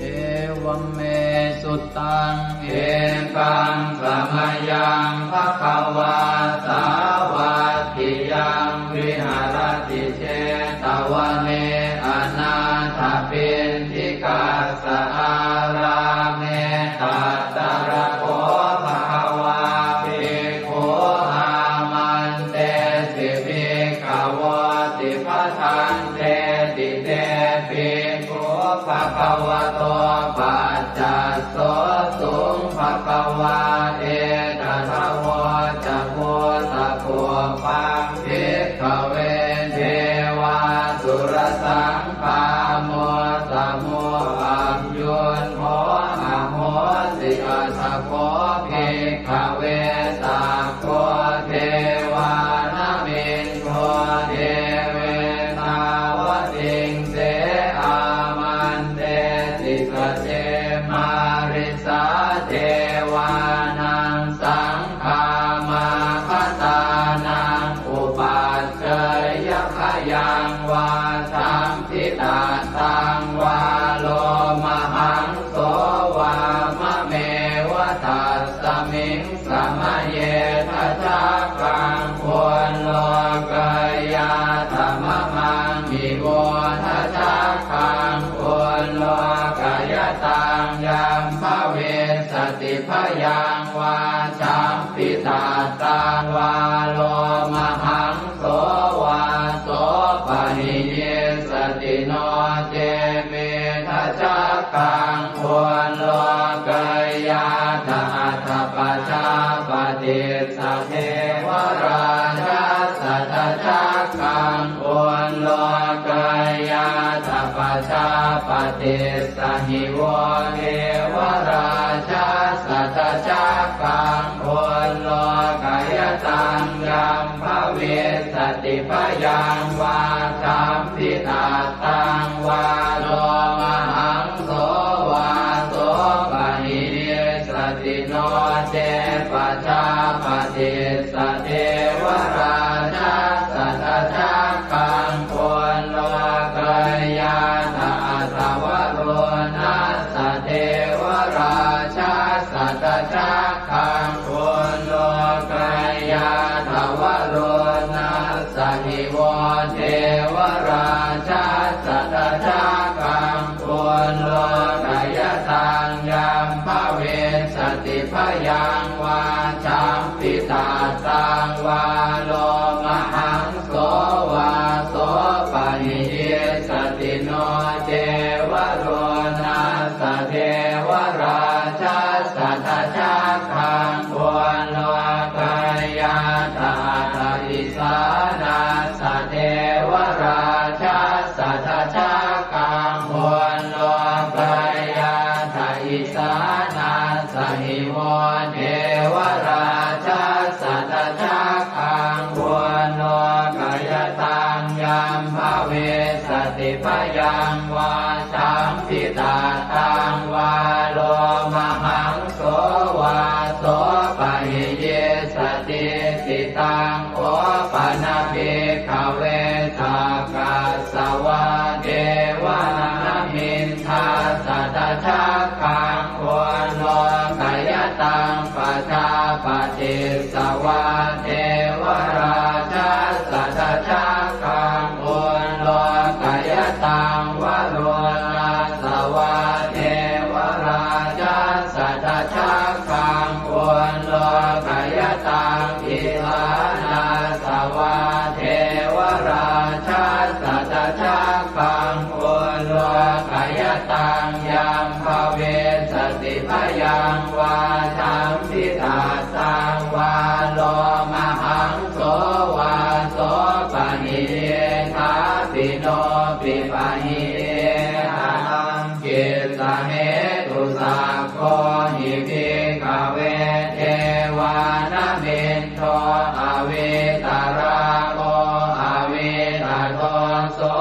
Evaṃ me sutaṃ. Ekaṃ samayaṃ bhagavā sāvatthiyaṃ viharati jetavane anāthapiṇḍikassa ārāme. Tatra kho bhagavā bhikkhū āmantesi bhikkhavoti. Bhadanteti te bhikkhū bhagavato paccassosuṃ. Bhagavā etadavoca. Kho vā lomahaṃso vā sopahiyissati no ce mettacakkaṃ ullokayātha atha pajāpatissa devarājassa tacakkaṃ ullokayātha pajāpatissa hi vo devarājassa tacakkaṃ ullokayataṃ yaṃ bhavissati bhayaṃ vā champittattaṃ vā lomahaṃso vā sopahiyissati no ce pajāpatissa devarājassa tacakkaṃ ullokayātha atha varuṇassa devarājassa tacakkaṃ ullokayātha varuṇassa hi vo devarājassa tacakkaṃ ullokayataṃ yaṃ bhavissati bhayaṃ vā champittattaṃ vā lomahaṃso vā sopahiyissati no ce varuṇassa devarājassa tacakkaṃ ullokayātha atha isānassa devarājassa tacakkaṃ ullokayātha isānassa hi vo devarājassa tacakkaṃ ullokayataṃ yaṃ bhavissati bhayaṃ vā champittattaṃ vā lomahaṃso vā sopahiyissati. Taṃ kho pana bhikkhave sakkas savā devanāmiṃ dassa tacakkaṃ ullokayataṃ pajāpatissa vā devarājassa tacakkaṃ ullokayataṃ varuṇassa vā devarājassa tacakkaṃ ullokayataṃ isānassa vā devarājassa tacakkaṃ ullokayataṃ yaṃ bhavissati bhayaṃ vā champittattaṃ vā lomahaṃso vā sopahiyissāpi nopi pahiyissānaṃ kissa hetu. Sakko hi bhikkhave devānamiddho avītarāgo avītadoso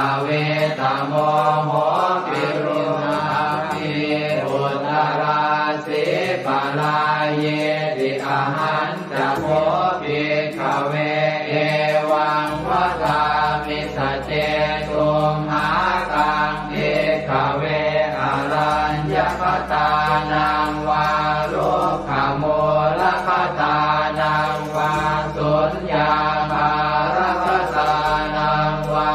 avītamoho piruṇābhī uttarāsī parāyīti. Ahañca kho bhikkhave evaṃ vadāmi sace. Tumhākaṃ bhikkhave araññagatānaṃ vā rukkhamūlagatānaṃ vā suññāgāragatānaṃ vā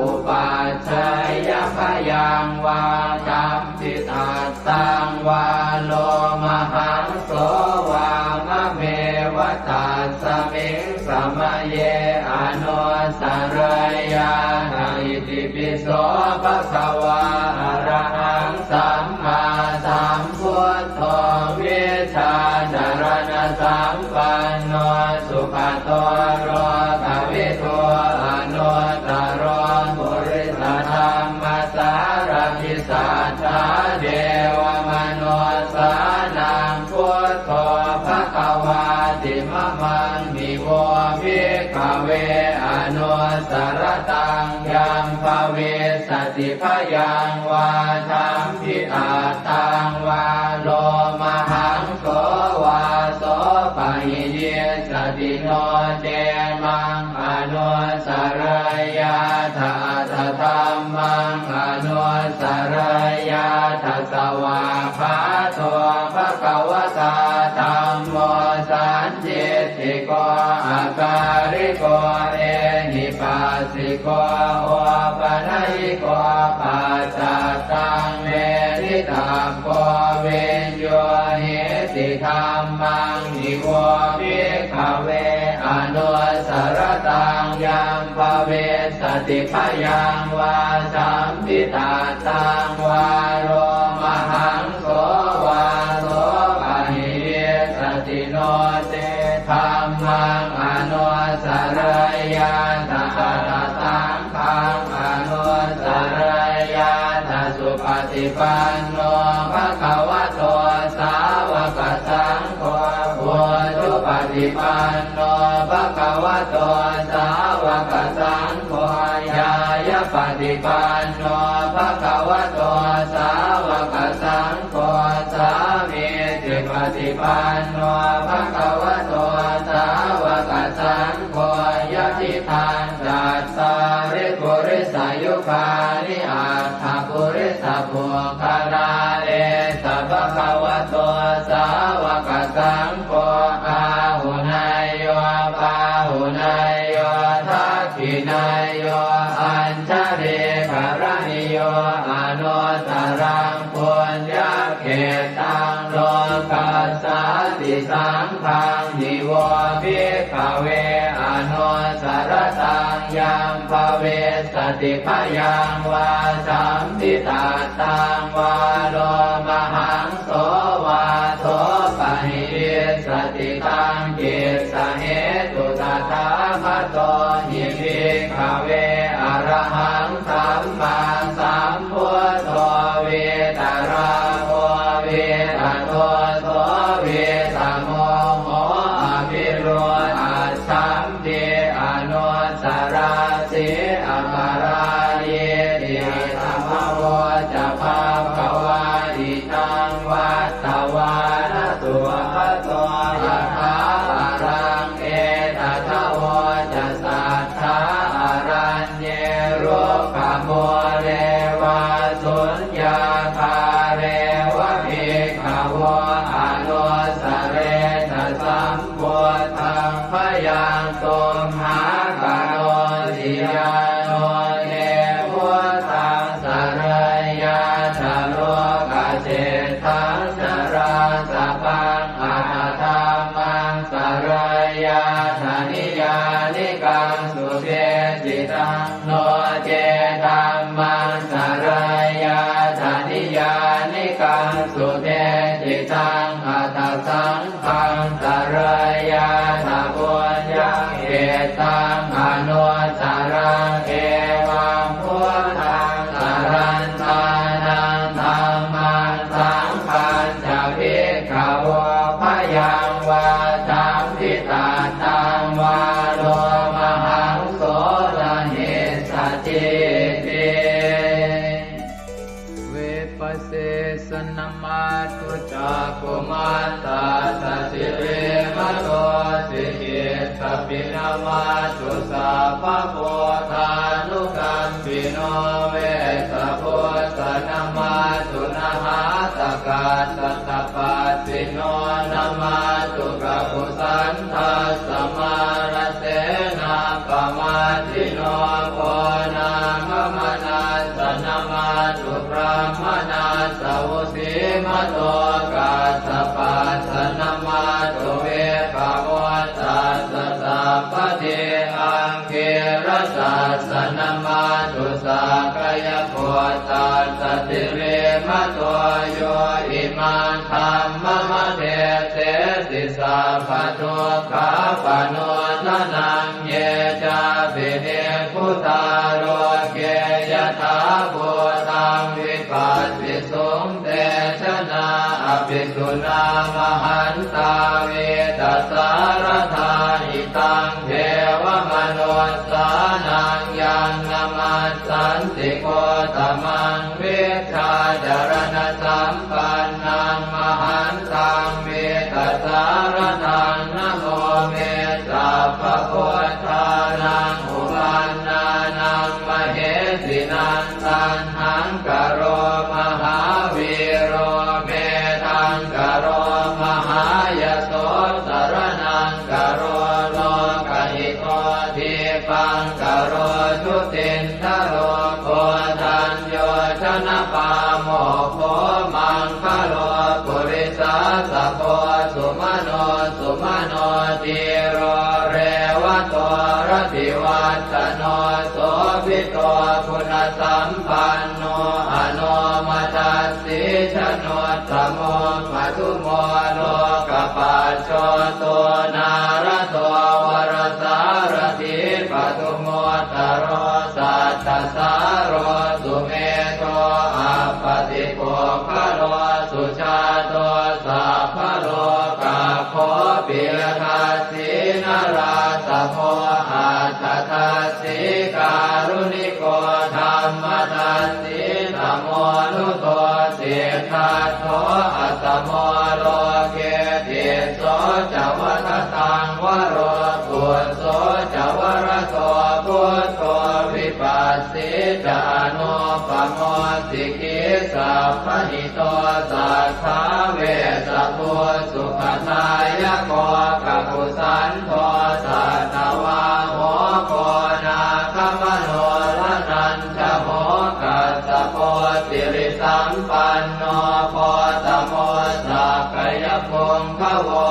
upajjhāyabhayaṃ vā champittattaṃ vā lomahaṃso vā mameva tasmiṃ samaye anussarayyātha. Itipi so bhagavā arahaṃ sammāsambuddho vijjācaraṇasampanno sugato lokavidū anuttaro purisadammasārathi satthā devamanussānaṃ buddho bhagavāti. Mamaṃ hi vo bhikkhave anussarattaṃ yaṃ bhavissati bhayaṃ vā champittattaṃ vā lomahaṃso vā sopahiyissati no ce maṃ anussarayyātha atha dhammaṃ anussarayyātha. Svākkhāto bhagavatā dhammo sandiṭṭhiko akāliko ehipassiko opanayiko paccattaṃ veditabbo viññūhīti. Dhammaṃ hi vo bhikkhave anussaraṃ. Yaṃ bhavissati bhayaṃ vā sampittattaṃ vā lomahaṃso vā, so paṇidissati. No ce dhammaṃ anussarayyātha, atha saṅghaṃ anussarayyātha. Supaṭipanno bhagavato sāvakasaṅgho, ujupaṭipanno bhagavato sāvakasaṅgho, ñāyapaṭipanno bhagavato sāvakasaṅgho, sāmīcipaṭipanno bhagavato sāvakasaṅgho, yadidaṃ cattāri purisayugāni aṭṭha purisapuggalā, esa bhagavato sāvakasaṅgho, āhuneyyo pāhuneyyo dakkhiṇeyyo añjalikaraṇīyo, anuttaraṃ puññakkhettaṃ lokassāti. Saṅghaṃ hi vo bhikkhave anussaraṃ. Yaṃ bhavissati bhayaṃ vā sampittattaṃ vā lomahaṃso vā, so paṇidissati. Taṃ kissa hetu tathāgato hi bhikkhave arahaṃ sammāsambuddho, vītarāgo vītadoso vītamoho avirūḷhaccham- -pi anussarāsi aparājīti. Athāhaṃ ca bhagavā idaṃ vattavāna sugato yathā araṃ etadavoca satthā araññe rukkhamūle vā suññāgāre va bhikkhavo anussaretha sam- -buddhaṃ. Bhayaṃ tumhā karoti yā no te buddhaṃ sarayyātha lokaseṭṭhaṃ narāsabhaṃ, atha dhammaṃ sarayyātha niyyānikaṃ sudesitaṃ. No ce dhammaṃ sarayyātha niyyānikaṃ sudesitaṃ, atha saṅghaṃ sarayyātha puññakkhettaṃ anussaraṃ. Evaṃ buddhaṃ sarantānaṃ dhammaṃ saṅghañca bhikkhavo, bhayaṃ vā sampittattaṃ vā lomahaṃso na hissatiti. Vipassissa namatthu cakkhumantassa sirīmato, sikhissa pi namatthu sabbabuddhānukampino, vessabhussa namatthu nhātakassa tapassino, namatthu kakusandhassa mārasenappamaddino, konāgamanassa namatthu brāhmaṇassa vusīmato, kassapassa namatthu vippamuttassa sabbadhi, aṅgīrasassa namatthu sakyaputtassa sirīmato, yo imaṃ dhammamadesethi sabbadukkhapanūdanaṃ. Ye cāpi nibbutā loke yathābhūtaṃ vipassisuṃ, te janā apisuṇā mahantā vītasāradā. Hitaṃ devamanussānaṃ yaṃ namassanti gotamaṃ, vijjācaraṇasampannaṃ mahantaṃ vītasāradaṃ. Namo me sabbabuddhānaṃ uppannānaṃ mahesinaṃ, taṇhaṅkaro mahāvīro medhaṅkaro mahāyaso, saraṇaṅkaro lokahito dīpaṅkaro jutindharo, koṇḍañño janapāmokkho maṅgalo purisāsabho, sumano sumano dhīro re Sīlavaḍḍhano sobhito guṇasampanno anomadassī januttamo, madhumo lokapajjoto nārado varasārathī, padumuttaro sattasāro sumedho appaṭipuggalo, sujāto sabbalokaggo piyadassī narāsabho, atthadassī kāruṇiko dhammadassi tamonudo, siddhattho asamo loke tisso ca vadataṃ varo, phusso ca varado buddho vipassī ca anūpamo, sikhī sabbahito satthā vessabhū sukhadāyako, kakusandho satthavāho koṇāgamano raṇañjaho, kassapo sirisampanno gotamo sakyapuṅgavo,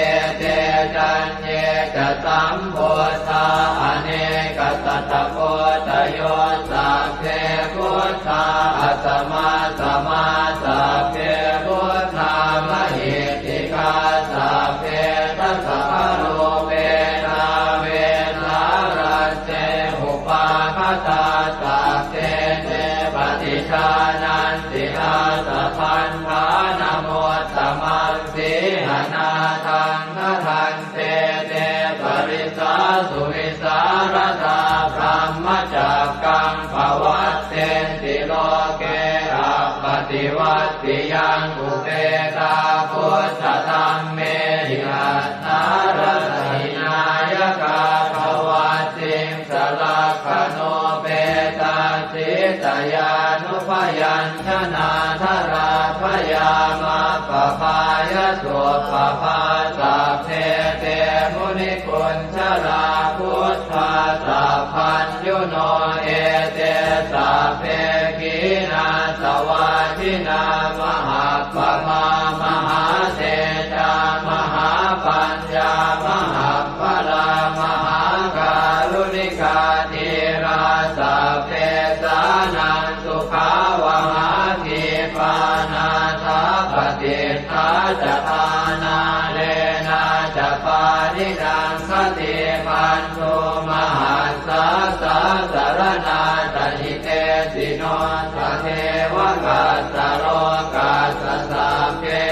ete caññe ca sambuddhā anekasatakoṭayo, sabbe buddhā asamasmā, sabbe buddhā mahiddhikā, sabbe dasabalūpetā vesālā se upāgatā, sabbe te paṭijānanti ātabandhanamuttamaṃ, sīhanāthaṃ gahaṃ te te parisā suvisāradā, brahmacakkaṃ pavattenti loke appaṭivattiyaṃ, upetā buddhadhammehi attarata hināyakā, dvattiṃsalakkhaṇūpetā sītyānubyañjanā, jalābuyā majjhapabbāhasūpabhā, sabbe te munikuñjalā buddhā sabbaññuno, ete sabbe khīṇāsavā jinā mahāppamā mahātejā mahāpaññā mahabbalā, mahākāruṇikā dhīrā sabbesānaṃ sukhāvahā, khīpā nāthapaṭiṭṭhā ca āṇāḷenā ca pāṇinaṃ, khaddibandhū mahassāsā saraṇā ca hitesino, sadevakassa lokassa sabbe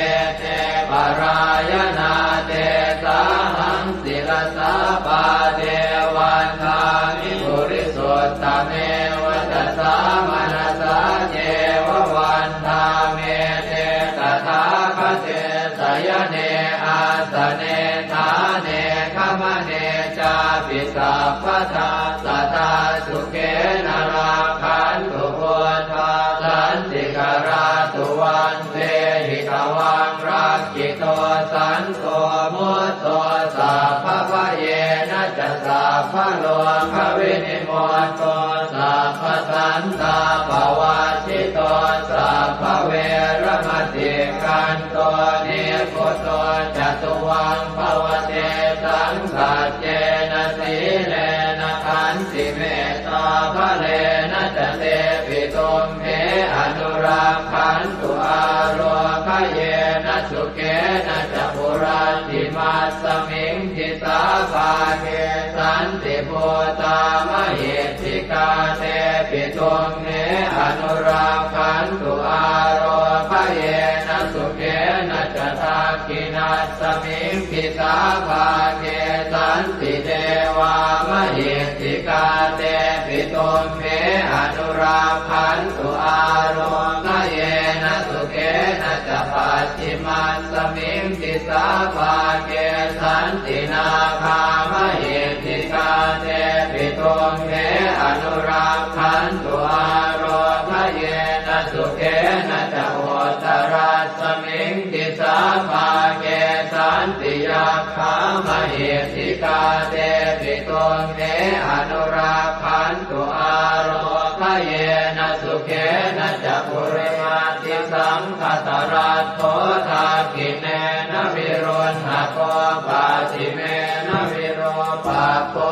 ete parāyanā, tesāhaṃ sirasā pāde vandāmi purisuttame, vacasā manasā ceva vandāmete tathāgate, sayane āsane ṭhāne gamane cāpi sabbadā, sadā sukhena rakkhantu buddhā santikarā tuvaṃ, tehi tvaṃ rakkhito santo mutto sabbabhayena ca, sabbarogavinimutto sabbasantāpavajjito, sabbaveramatikkanto nibbuto ca tuvaṃ bhava, tesaṃ saccena sīlena khantimettābalena ca, tepi tumhe anurakkhantu ārogyena sukhena ca, puratthimasmiṃ disābhāge santibhūtā mahiddhikā, tepi tumhe anurakkhantu ārogyena sukhena ca, dakkhiṇasmiṃ disābhāge santidevā mahiddhikā, tepi tumhe anurakkhantu ārogyena sukhena ca, pacchimasmiṃ disābhāge santi nāgā mahiddhikā, tepi tumhe anurakkhantu ārogyena sukhena ca, uttarasmiṃ disābhāge santi yakkhā mahiddhikā, tepi tumhe anurakkhantu ārogyena sukhena ca, purimaṃ disaṃ dhataraṭṭho, dakkhiṇena viruḷhako, pacchimena virūpakkho,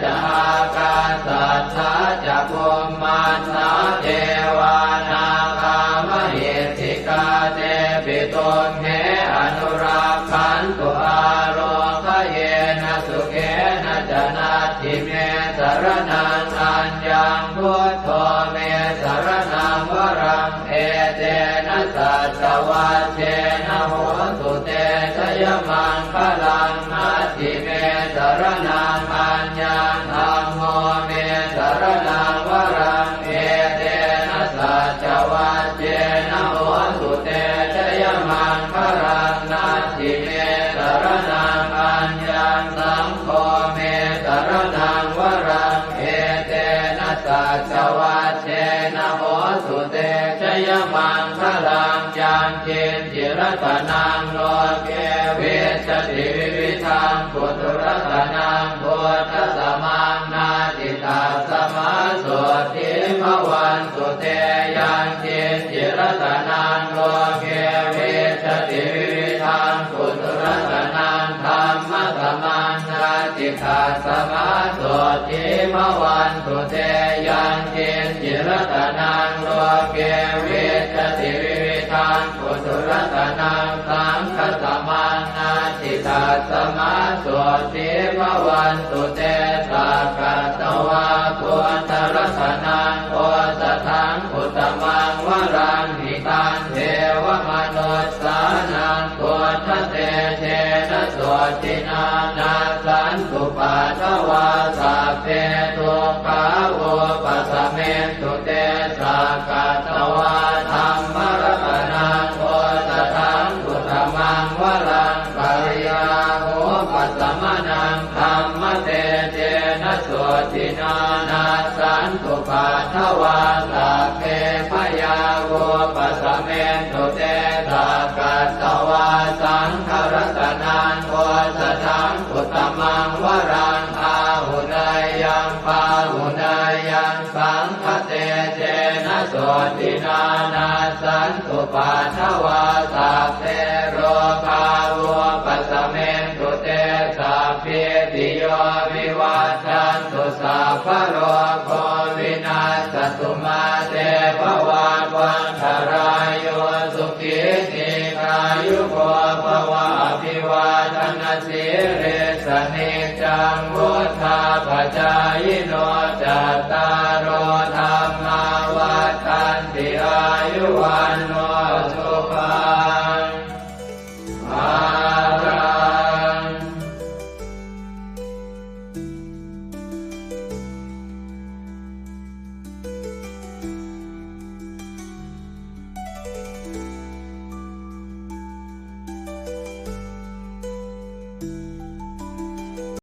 ca ākāsaṭṭhā ca bhummaṭṭhā devā nāgā mahiddhikā tepi tumhe anurakkhantu ārogyena sukhena ca. Natthi me saraṇaṃ aññaṃ buddho me saraṇaṃ varaṃ etena saccavajjena hotu te jayamaṅgalaṃ. Natthi me saraṇaṃ aññaṃ dhammo me saraṇaṃ varaṃ etena saccavajjena hotu te jayamaṅgalaṃ. Natthi me saraṇaṃ aññaṃ saṅgho me saraṇaṃ varaṃ etena saccavajjena hotu te jayamaṅgalaṃ. Yaṅkiñci ratanaṃ loke vijjati vividhaṃ puthu ratanaṃ buddhasamaṃ natthi tasmā sotthī bhavantu te. Yaṅkiñci ratanaṃ loke vijjati vividhaṃ puthu ratanaṃ dhammasamaṃ natthi tasmā sotthī bhavantu te. Yaṅkiñci ratanaṃ loke vijjati vividhaṃ puthu ratanaṃ saṅghasamaṃ natthi tasmā sotthī bhavantu te. Sakkatvā buddharatanaṃ osathaṃ uttamaṃ varaṃ hitaṃ devamanussānaṃ buddhatejena sotthinā nassantupaddavā sabbe dukkhā vūpasamentu te. Sakkatvā dhammaratanaṃ osathaṃ uttamaṃ varaṃ pariḷāhūpasamanaṃ dhammatejena sotthinā nassantupaddavā sabbe bhayā vūpasamentu te. Sakkatvā saṅgharatanaṃ osathaṃ uttamaṃ varaṃ āhuneyyaṃ pāhuneyyaṃ saṅghatejena sotthinā nassantupaddavā sabbe rogā vūpasamentu te. Sabbītiyo vivajjantu sabbarogo vinassatu mā te bhavatvantarāyo sukhī dīghāyuko bhava. Abhivādanasīlissa niccaṃ vuḍḍhāpacāyino cattāro dhammā vaḍḍhanti āyu vaṇṇo